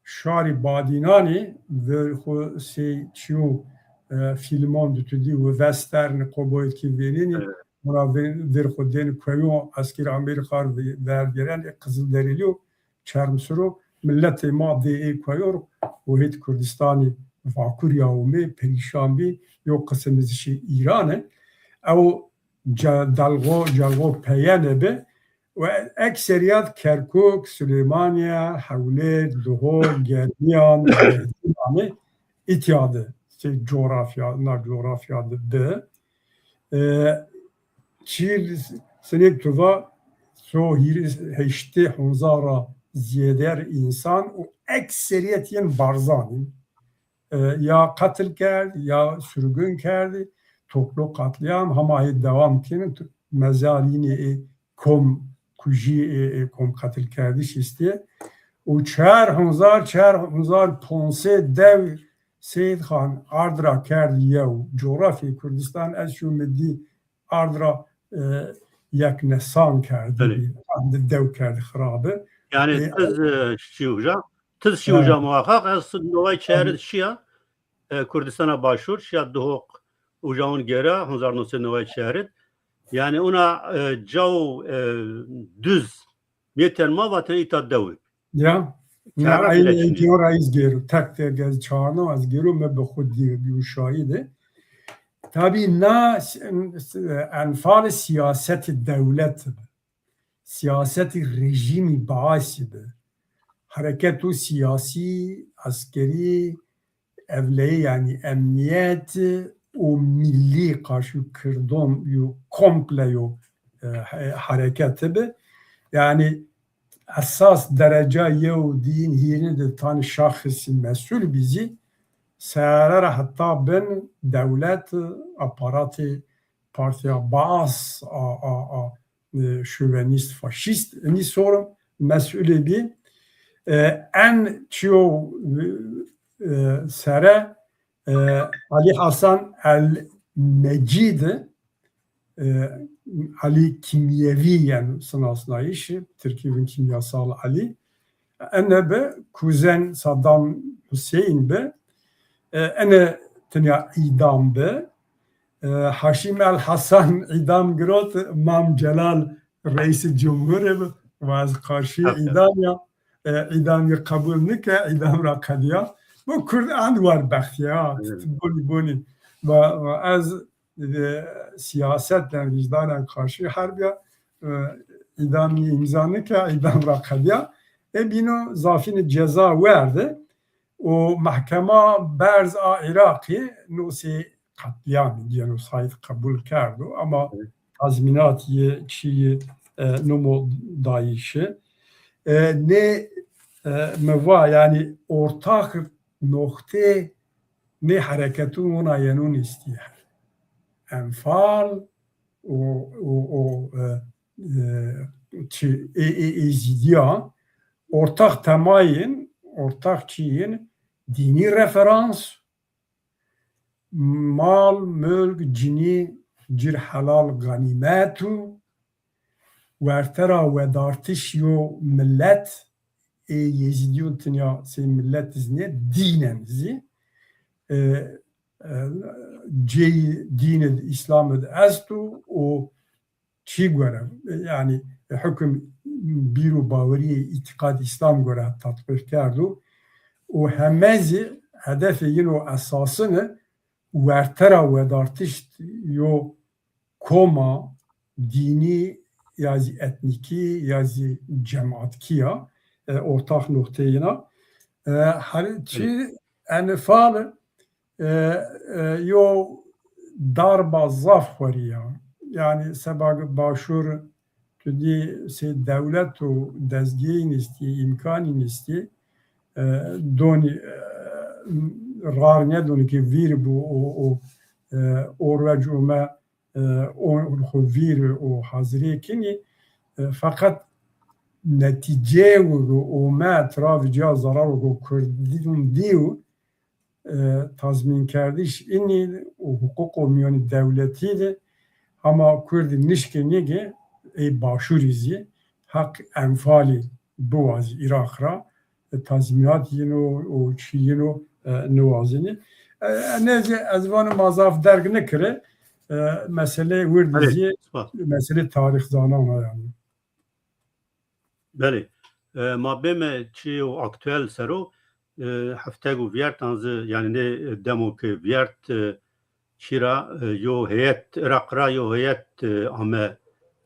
şarî Badînanî ver xwu sey çîyo, e, fîlmon de tu dî û western, kowboyêtkî vênenî, ona ver, ver xwu dên kueyon, eskîr Amerîka ver gêren, ê Qizilderîlî yo, Çermsiro, miletê ma dê ê kueyor û hêt Kurdistanî vakur ya ûmê, perîşan bî, yo qisimî zî şî Îranî. Ew ce-, delxo, celxo peyene bi, û ekserîyat Kerkûk, Silêmanîye, Hewlêr, Duhok, Germîyan, Dêrsimî, îtya de, sey coğrafya, na coğrafya de bi. E, çî sinêk tu va, so hîrê heştê hezar ra zêder însan û ekserîyet yên Barzanî. E, ya qetil kerd, ya sürgün kerdî, toplu katliam, hema hê dewam kenî, tu-, mezar yînê ê kom kujî, ê, ê kom qetilkerdiş îstê. Û çar hezar, çar hezar ponc sey dew Seyîd Xan ard ra kerd yew. Coğrafyayê Kurdistan ez şû mi dî ard ra, e, yeknesan kerdî. Belê. Ard dew kerdî xirabi. Yanî, e, tiz, e, şî uca, tiz şî uca muhaqqaq, ez noway çerid şîya, e, Kurdistana Başûr, şîya Duhok, uca on gêra, hezar no sey neway çerid. Yanî, ona, e, caw, e, duz, miyetên ma vatene îta dewi. Ya. Na, eynî ey gêro ra ez gêro. Tek tek ez çarno, ez gêro, mi bi xwu dî, bi şahîd ê. Tabî na s-, s-, enfalê sîyasetê dewlet bi. Sîyasetê rejîmî Baasî bi. Hereketo sîyasî, eskerî, ewleyî, yanî emnîyet û millî qarşî Kirdon yo komple yo, e, he-, hereket bi. Yanî esas dereca yew, dîn, hîrîn de tanî şaxisî mesul bî zî, sere ra heta bin dewlet, aparatê partîya Baas a, a, a, e, şovenîst, faşîst, inî sorin mesulê bî. E, en çîyo, e, sere, e, Alî Hasan El Mecîd, e, Alî Kîmyevî, yanî sinasnayîş, tirkî vin Kimyasal Alî. Ene bi kuzen Saddam Huseyîn bi. E, ene tinya îdam bi. E, Haşîm El Hasan îdam girot, Mam Celal reîsê cumhurê bi, va ez qarşî îdam ya, e, îdamî qebul nike, îdam ra qedîya. Bu Kurd end war bextî ya, bonî, bonî. Va, va ez, e, siyasetden, vîcdanen qarşî herb ya, e, îdamî îmza nike, îdam ra qedîya. E, bîno zafînî ceza werde. O mehkema berz a Iraqî no sey qetlîamî, genosayd qebul kerdo, ama tazmînat yê çî yê, e, nimo dayîşi. E, nê, e, mi va, yanî ortax noxtê nê hereketûn wina yenûn îstî her. Enfal û, û, û, e, e, çi, ê, ê, êzîdîya ortax temayên, ortax çîyên dînî referans, mal, mulk, cinî, cir helal ganîmet û werte ra wedartiş yo milet, ê Yezîdîyon tinya sey milet zî nê, dînen zî, e, e, cêyî dîn id, Îslam id esto û çî gore, yanî, e, hukm bîr û bawerîyê îtîqad Îslam gore tatbîq kerdo û heme zî hedefê yino esasine werte ra wedartiş yo koma, dînî ya zî etnîkî ya zî cematkî ya, e, ortax noxteyê yina. E, her çi enfal e, e, yo darba zaf xwerî ya. Yanî seba ki Başûr tu dî sey dewlet û dezgeyî nîstî, îmkanî nîstî, e, donî, e, rar nêdonî ki vîr bû û, û, e, orwec ûme, e, on xwu vîr û hazirê kinî, e, feqet netîceyê wu ome etrafî ca zeraro ku Kurdî dîw, e, tazmînkerdiş înî û huquqo mîyanî dewletî de hema Kurdî nişkê nêgê, ey Başûrî zî heq enfalî biwazî Iraq ra, e, tazmînat yino û çî yino, e, niwazenî. E, e, neyse, ez vano ma zaf derg nikire. E, meseleyê wirdî zî meselê tarîxzanan a yanî. Belê. E, ma bême çîyo aktuel ser o, e, hefteg û vîyert an zî, yanî nê demo ke vîyert, e, çî ra, e, yo heyet Iraq ra, yo heyet, e, ame,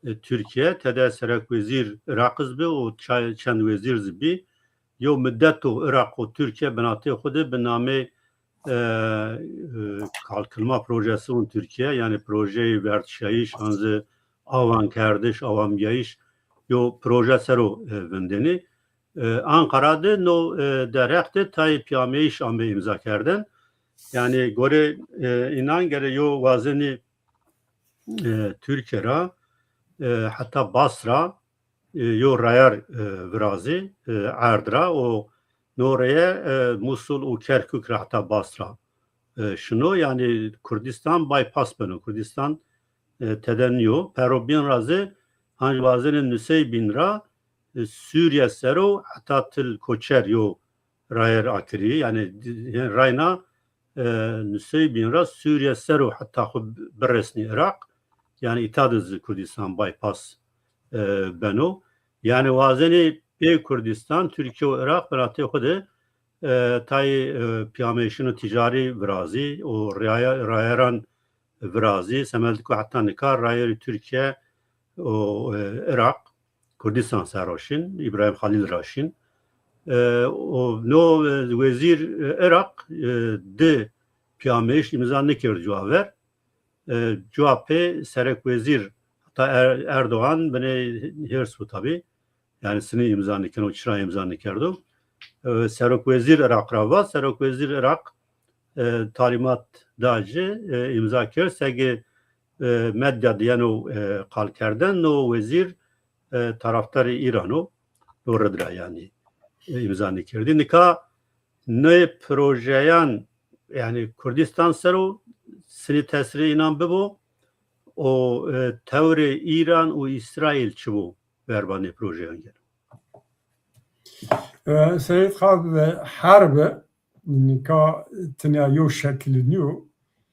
e, Tirkîye. Tede serek wezîr Iraq iz bi û ça-, çend wezîr zî bî. Yo midet o Iraq û Tirkîye binatê xwu de bi namê, e, e, Kalkınma Projesi ûn Tirkîye, yanî projeyê verdişayîş an zî awankerdiş, awanbîyayîş yo proje ser o, e, vindenî. E, Anqara de no, e, derheq de tayê pîyameyîş ame îmza kerden. Yanî gorê, e, înan gere yo wazenî, e, Tirkîye ra, e, heta Basra, e, yo rayer, e, virazî, e, erd ra û no reye, e, Musul û Kerkuk ra heta Basra, e, şino. Yanî Kurdistan bypass beno. Kurdistan, e, tede nîyo. Pero bîn ra zî hanc wazenê Nuseybîn ra, e, Sûrîye ser o heta Til Koçer yo rayer akirî. Yanî, yanî rayna, e, Nuseybîn ra Sûrîye ser o heta xwu biresnî Iraq. Yanî îta de zî Kurdistan bypass, e, beno. Yanî wazenî pê Kurdistan, Tirkîye û Iraq binatê xwu de, e, tayê, e, pîyameyîşino tîcarî virazî û raya-, rayeran virazî. Semediko heta nika rayerî Tirkîye û, e, Iraq, Kurdistan ser ra şin, Îbrahîm Xalîl ra şin. E, û no, e, wezîr, e, Iraq, e, di pîyameyîş îmza nikerd cuwa ver. E, cuwa pê serek wezîr, heta Er-, Erdogan binê hêrs bû tabî. Yanî sinî îmza nikeno, çira îmza nikerdo. E, serok wezîr Iraq ra va, serok wezîr Iraq, e, talîmat da ci, e, îmza kerd. Sege, e, medya de yeno, e, qal kerden, no wezîr, e, tarafdarê Îran o. No rid ra yanî, e, îmza nikerdî. Nika nê projeyan, yanî Kurdistan ser o sinî tesirê înan bibo û, e, tewrê Îran û Îsraîl çi bo verba nê projeyan gelo? E, Seyîd Xalid, e, herb nika tinya yo şekilî nîyo.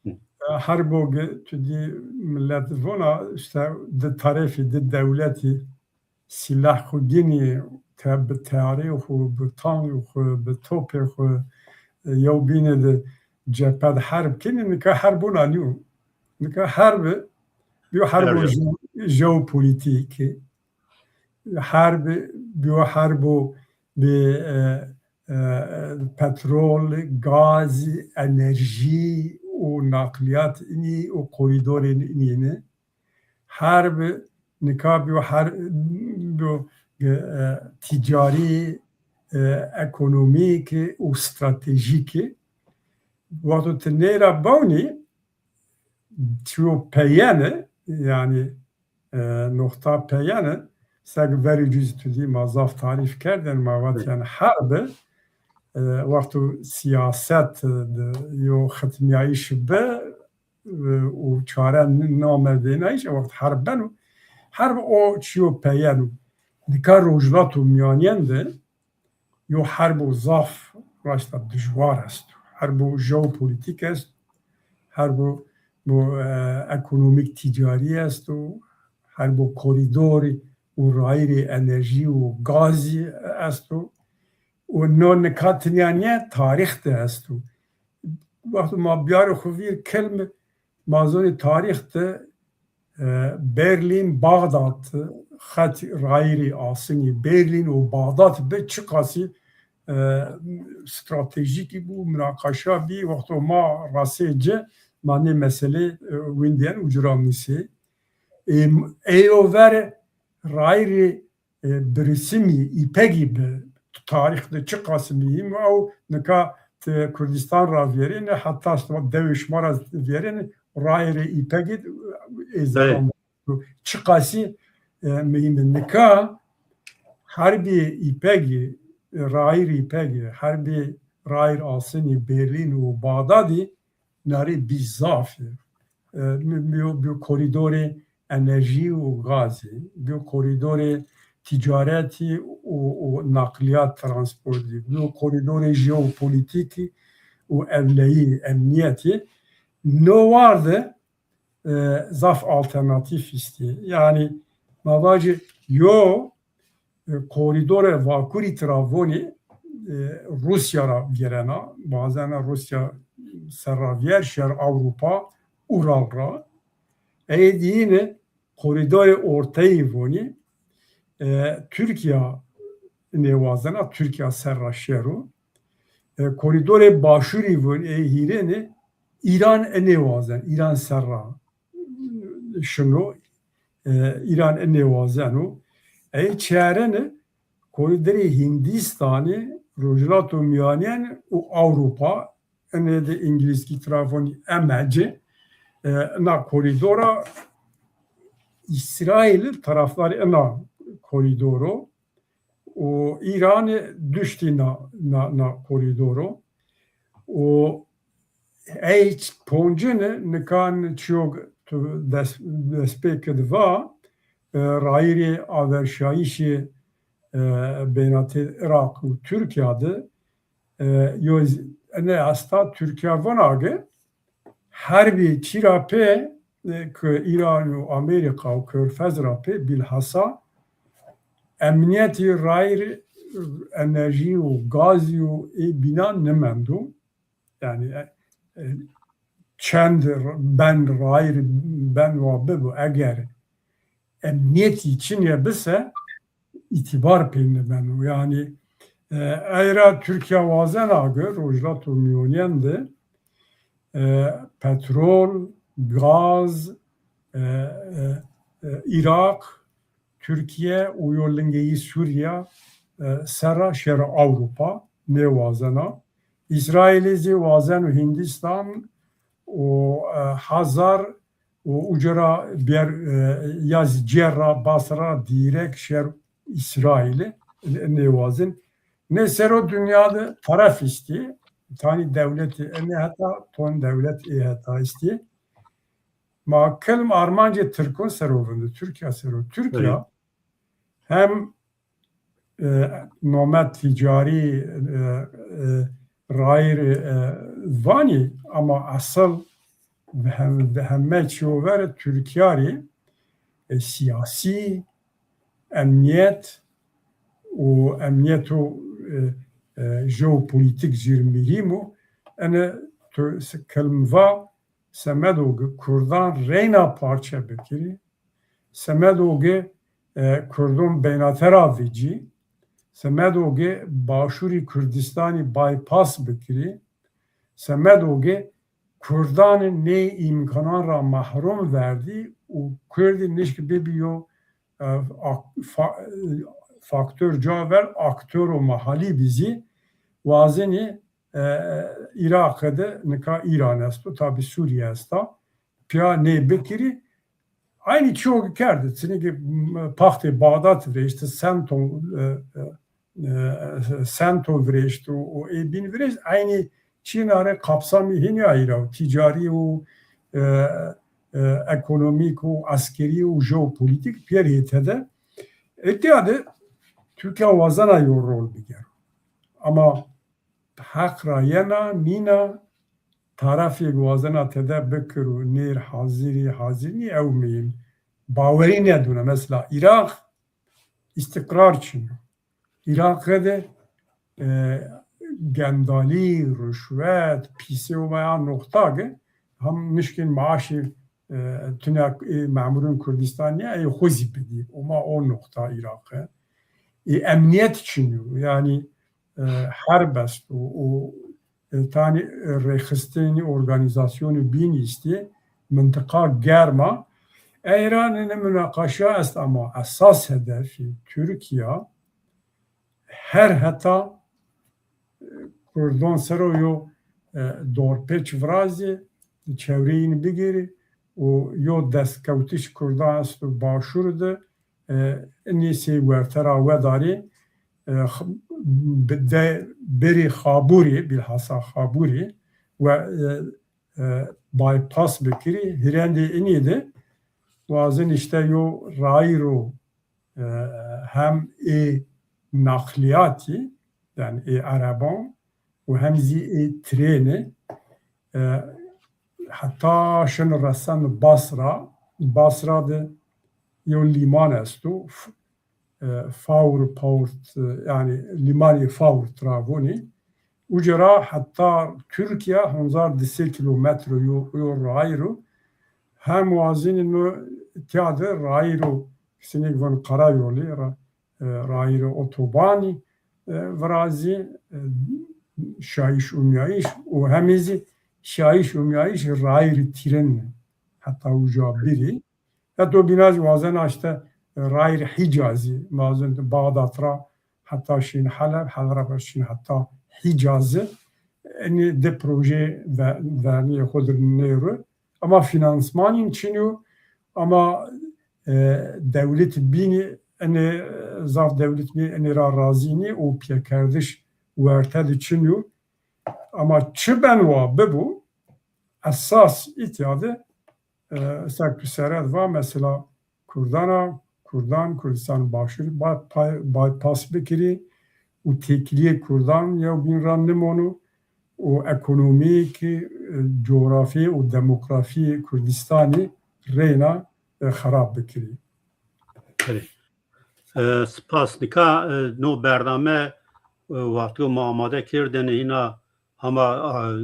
Hı. Herbo ge tu dî millet vona, işte, di tarefî, di dewletî sîlah xwu ginî, te-, bi teyareyê xwu, bi tankê xwu, bi topê xwu, e, yew bînê de cephe de herb kenî, nika herb wina nîyo. Nika herb bîyo herbo Herb ya. jeo-, jeopolîtîkî. Herb bîyo herbo bi, e, e, petrol, gaz, enerjî û naqlîyat inî û korîdorên inî ne. Herb nika bîyo her-, bîyo, e, tîcarî, e, ekonomîk û stratejîk. Wexto ti ney ra bewnî, çiyo peyene, yanî, e, noxta peyene, seg verî cû zî tu dî ma zaf tarîf kerdên, ma vat, yanî herb, e, wexto siyaset de yo xitmîyayîş bi, e, û çare n-, name vênayîş, e, wext herb beno. Herb o çiyo peyeno. Nika Rojhilata Mîyanîyen de yo herbo zaf raşta dijwar esto. Herbo jeopolîtîk est, herbo bo, e, ekonomîk tîcarî esto, herbo korîdorî û rayîrê enerjî û gazî esto. Û no nika tinya nîye, tarîx de esto. Wexto ma biyarê xwu vîr kilm, ma zonê tarîx de, e, Berlîn, Baxdad, xet rayîrî asinî Berlîn û Baxdad bi çiqasî, e, stratejîkî bû, minaqaşa bî. Wexto ma rasê ci, ma nê meselê, e, windîyen ucu ra musê. Ê, ey o ver rayîrî, e, birisimî, îpegî bi tarîx de çiqas muhîm o. Ew nika ti Kurdistan ra vîyerêne, heta şima dewê şima ra vîyerêne, rayîrê îpegî, e, zerran çiqasî, e, muhîm bi. Nika herbê îpegî, e, rayîr îpegî, herbê rayîr asinî Berlîn û Baxdadî, narê bî zaf ê. E, bi, bi, bi korîdorê enerjî û gazî, bi korîdorê tîcaretî û, û naqlîyat, transportî, bi korîdorê jeopolîtîkî û ewleyî, emnîyetî, no war de, e, zaf alternatîf îstî. Yanî ma vajî yo, e, korîdorê vakurî tira vonî, e, Rûsya ra gêrena, wazena Rûsya ser ra vîyer şer Ewropa, Ural ra. Ey dîyine korîdorê orteyî vonî, e, Tirkîya nêwazena, Tirkîya ser ra şero. E, korîdorê başûrî vonî, ey hîrêne Îran nêwazen, Îran ser ra şino, e, Îran nêwazeno. Ey çarene korîdorê Hîndîstanî, Rojhilata Mîyanîyen û Ewropa, ene de îngilîzkî tira vonî M G, e, ina korîdora Îsraîl tarafdarê ina korîdor o. Û Îranî duştî na, na, na korîdor o. Û ey poncine nika çîyo tu des-, destpêkî de va, e, rayîrê averşayîşê, e, beynatê Iraq û Tirkîya de, e, yo z-, ene asta Tirkîya vona ke herbî çî ra pê, e, ke Îran û Amerîka û Körfez ra pê, bîlhasa emnîyetî rayîr enerjî û gazî û ê bînan nimendo. Yanî, e, e, çend ben rayîr ben wa bibo, eger emnîyetî çinye bise, îtîbar pê nibeno. Yanî, e, ey ra Tirkîya wazena ke Rojhilata Mîyanîyen de, e, petrol, gaz, e, e, e, Îraq, Tirkîye û yo lingeyî Sûrîya, e, ser ra şero Ewropa, nêwazena. Îsraîlî zî wazeno Hîndîstan û, e, Hazar û uca ra bîyer, e, ya zî cêr ra, Basra ra dîrek şer Îsraîlî nêwazin. Nê ser o dinya de teref îstî, tanî dewletî ene heta, ton dewlet ê heta îstî. Ma kilm armancê Tirkon ser o vindo, Tirkîya ser o. Tirkîya hem, e, nome tîcarî, e, e, rayîr, e, vanî, ama esel Hem, heme çîyo ver Tirkîya rê, e, sîyasî, emnîyet û emnîyeto, e, e, jeopolîtîk zî muhîm o. Ene tu, se-, kelm va, semedo ke kurdan reyna parçe bikirî, semedo ke, e, kurdon beynate ra vecî, semedo ke Başûrî Kurdistanî bypass bikirî, semedo ke kurdanî nê îmkanan ra mahrum verdî û kurdî nişk bibî yo, e, ak-, fa-, e, faktor ca ver, aktoro mahalî bî zî, wazenî, e, Îraqê de nika Îran esto, tabî Sûrîye esta, pîya nê bikirî. Eynî çîyo ke kerdî. Çinî ke, m-, paxtê Baxdad virêşti, sento, e, e, e, sento virêşt û, û ê bîn virêşt, eynî çîna rê kapsamî hînî ayîra, tîcarî û, e, e, ekonomîk û eskerî û jeopolîtîk pîyer hê tede. Îtya de Tirkîya wazena yo rol bigero. Ama heq ra yena, nîna, tarafêk wazena tede bikiro, nêr hazirî, hazir nî, ew meyîn. Bawerî nêdona. Mesela Îraq îstîqrar çin o. Îraqê de, e, gendalî, ruşwet, pîsê û maya noqta ke hem nişkên maaşê, e, tune, e, memurên Kurdistanî ey xwu zî bidî. Û ma o noqta Îraqê. E, emnîyet çin o. Yanî, e, herb esto û, e, tanî, e, rêxistinî organîzasyonî bîn îstî, mintiqa germ a. Ey ra nê, nê munaqaşa est ama esas hedefî Tirkîya her heta, e, kurdon ser o yo, e, dorpêç virazî, çewreyîn bigêrî û yo destkewtiş kurdan esto Başûr de, e, inî sey werte ra wedarî, e, x-, bi de berî Xabûrî, bîlhasa Xabûrî we, e, e, bypass bikirî, hîrendê inî de wazin îşte yo rayîro, e, hem ê naqlîyatî, yanî ê ereban û hem zî ê trênî, e, heta şin resen Basra. Basra de yo lîman esto. F-, e, Faurport, e, yanî lîmanê Faurt ra vonî. Uca ra heta Tirkîya hezar di sey kîlometre yo, yo rayîr o. Hem wazenî no tîya de rayîro, kisinêk von karayolî ra, e, rayîro otobanî, e, virazî, e, şayîş umyayîş û hemî zî şayîş umyayîş rayîr tîrin heta uca birî. Heto bîna zî wazena îşte, e, rayîr Hîcazî, wazena Baxdad ra heta şîn Heleb, Heleb ra şîn heta Hîcazî. Enî di proje ve-, vernîyê xo dir nêro. Ama fînansmanîn çin yo, ama, e, dewlet bînî enê, e, zaf dewlet bînî enê ra razî nî û pîyekerdiş werte de çin yo. Ama çi ben wa bibo, esas îtya de, e, sek tu sere va, mesela Kurdan a, Kurdan, Kurdistan Başûrî ba-, pay-, bypass bikirî û têkilîyê Kurdan yewbîn ra nimono û ekonomîk, e, cografî û demografîyê Kurdistanî reyna, e, xerab bikirî. Belê. E, spas. Nika, e, no bername, e, wextî ma amade kerdêne, hîna hema, a, e,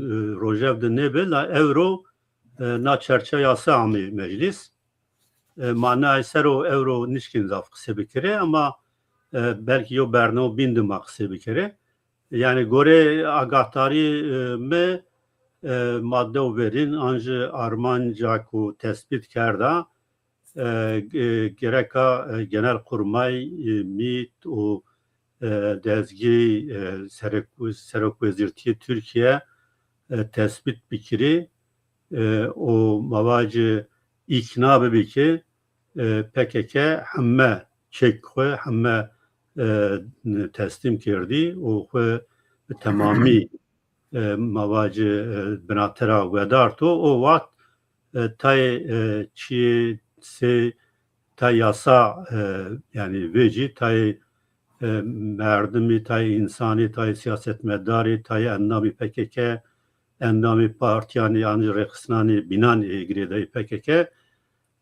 rojev de nêbi, la ewro, e, na çerçeya se amê meclîs. E, ma nayê ser o ewro nişkên zaf qisê bikerê, ama, e, belkî yo bername bîn de ma qisê bikerê. Yanî gorê agahdarî, e, mi, e, ma dew verîn, an jî armanca ku tespît kerda, e, ge-, gereka, e, Genelkurmay, e, MÎT û, e, dezgê, e, serok-, serokwezîrtîyê Tirkîye, e, tespît bikirî, e, û ma vacî îkna bibî ke, e, P K K heme çek xwu, heme, e, teslîm kerdî û xwu bi temamî, e, ma vacî, e, binate ra wedart o. O wext, e, tayê, e, çîyê sey tay yasa, e, yanî vecî, tayê, e, merdimî, tayê însanî, tayê sîyasetmedarî, tayê endamî P K K, endamê partîyan ê, yan rêxistinanê bînan ê girêdayî P K K.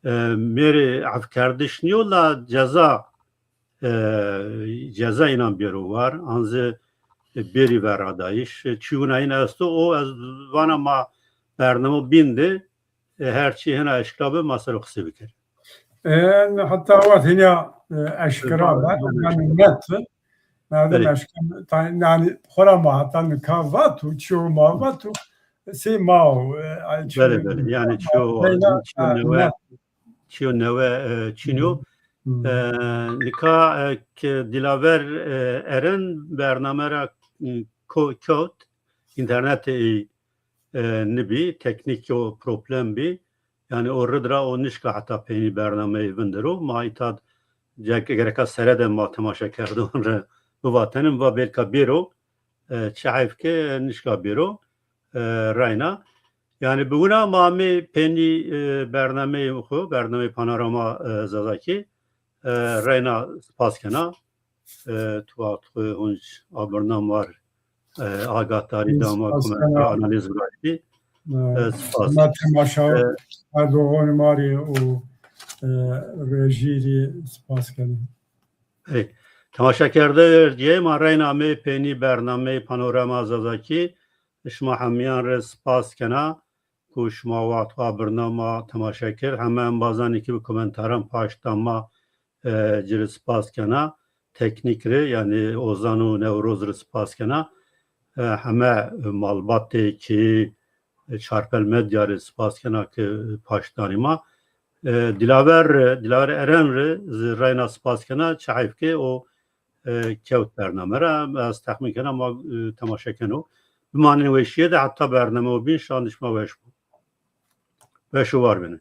E, mêrê efkerdiş nîyo la ceza, e, ceza înan bêro war, an zî bêrî veradayîş. Çî wina yîn esto, o ez vana ma bernamo bîn de, e, her çî hina eşkera bi ma ser o qisey bikerî. E, heta wextî hîna, e, eşkera be, yanî net. Merdim eşkera, yanî xora ma heta nika vat û çîyo ma vat û sey ma o, e, belê, belê. Yanî çîyo, çîyo newe, çîyo newe, e, çîn o. E, nika, e, ke Dilaver, e, Eren bername ra, e, ko-, kewt, înternetê ey, e, nibî, teknîk o problem bî. Yanî o rid ra o nişka heta peynî bernameyê vindero. Ma îta ge-, gereka sere de ma temaşekerdoxan re bivatenim, va belka bêro, e, çi heyf ke nişka bêro, e, reyna. Yanî bi wina ma amê peynî, e, bernameyê xwu, bernameyê Panorama, e, Zazakî, e, reyna spas kena. E, tu wext xwu hunc abirna ma rê, e, agahdar da ma, komentar, analiz viratî. E, spas. Ma temaşa, e, kerdoxanê ma rê û, e, rejî rê spas kenî. Ey, temaşekerde erciyê ma reyna amê peynî bernameyê Panorama Zazakî. Şima hemîyan rê spas kena ku şima wext xwu abirna ma temaşe kir. Heme embazanê ke bi komentaran paşt da ma, e, ci rê spas kena. Teknîk rê, yanî Ozan û Newroz rê spas kena. E, heme malbatê ke, e, Çarpel Medya rê spas kena ke paşt danî ma. E, Dilaver, Dilaver Eren rê zî reyna spas kena. Çi heyf ke o, e, kewt bername ra. Ez texmîn kena ma, e, temaşe keno. Bimanên weşîye de heta bername o bîn, şan şima weş bo. Weş û war bêne.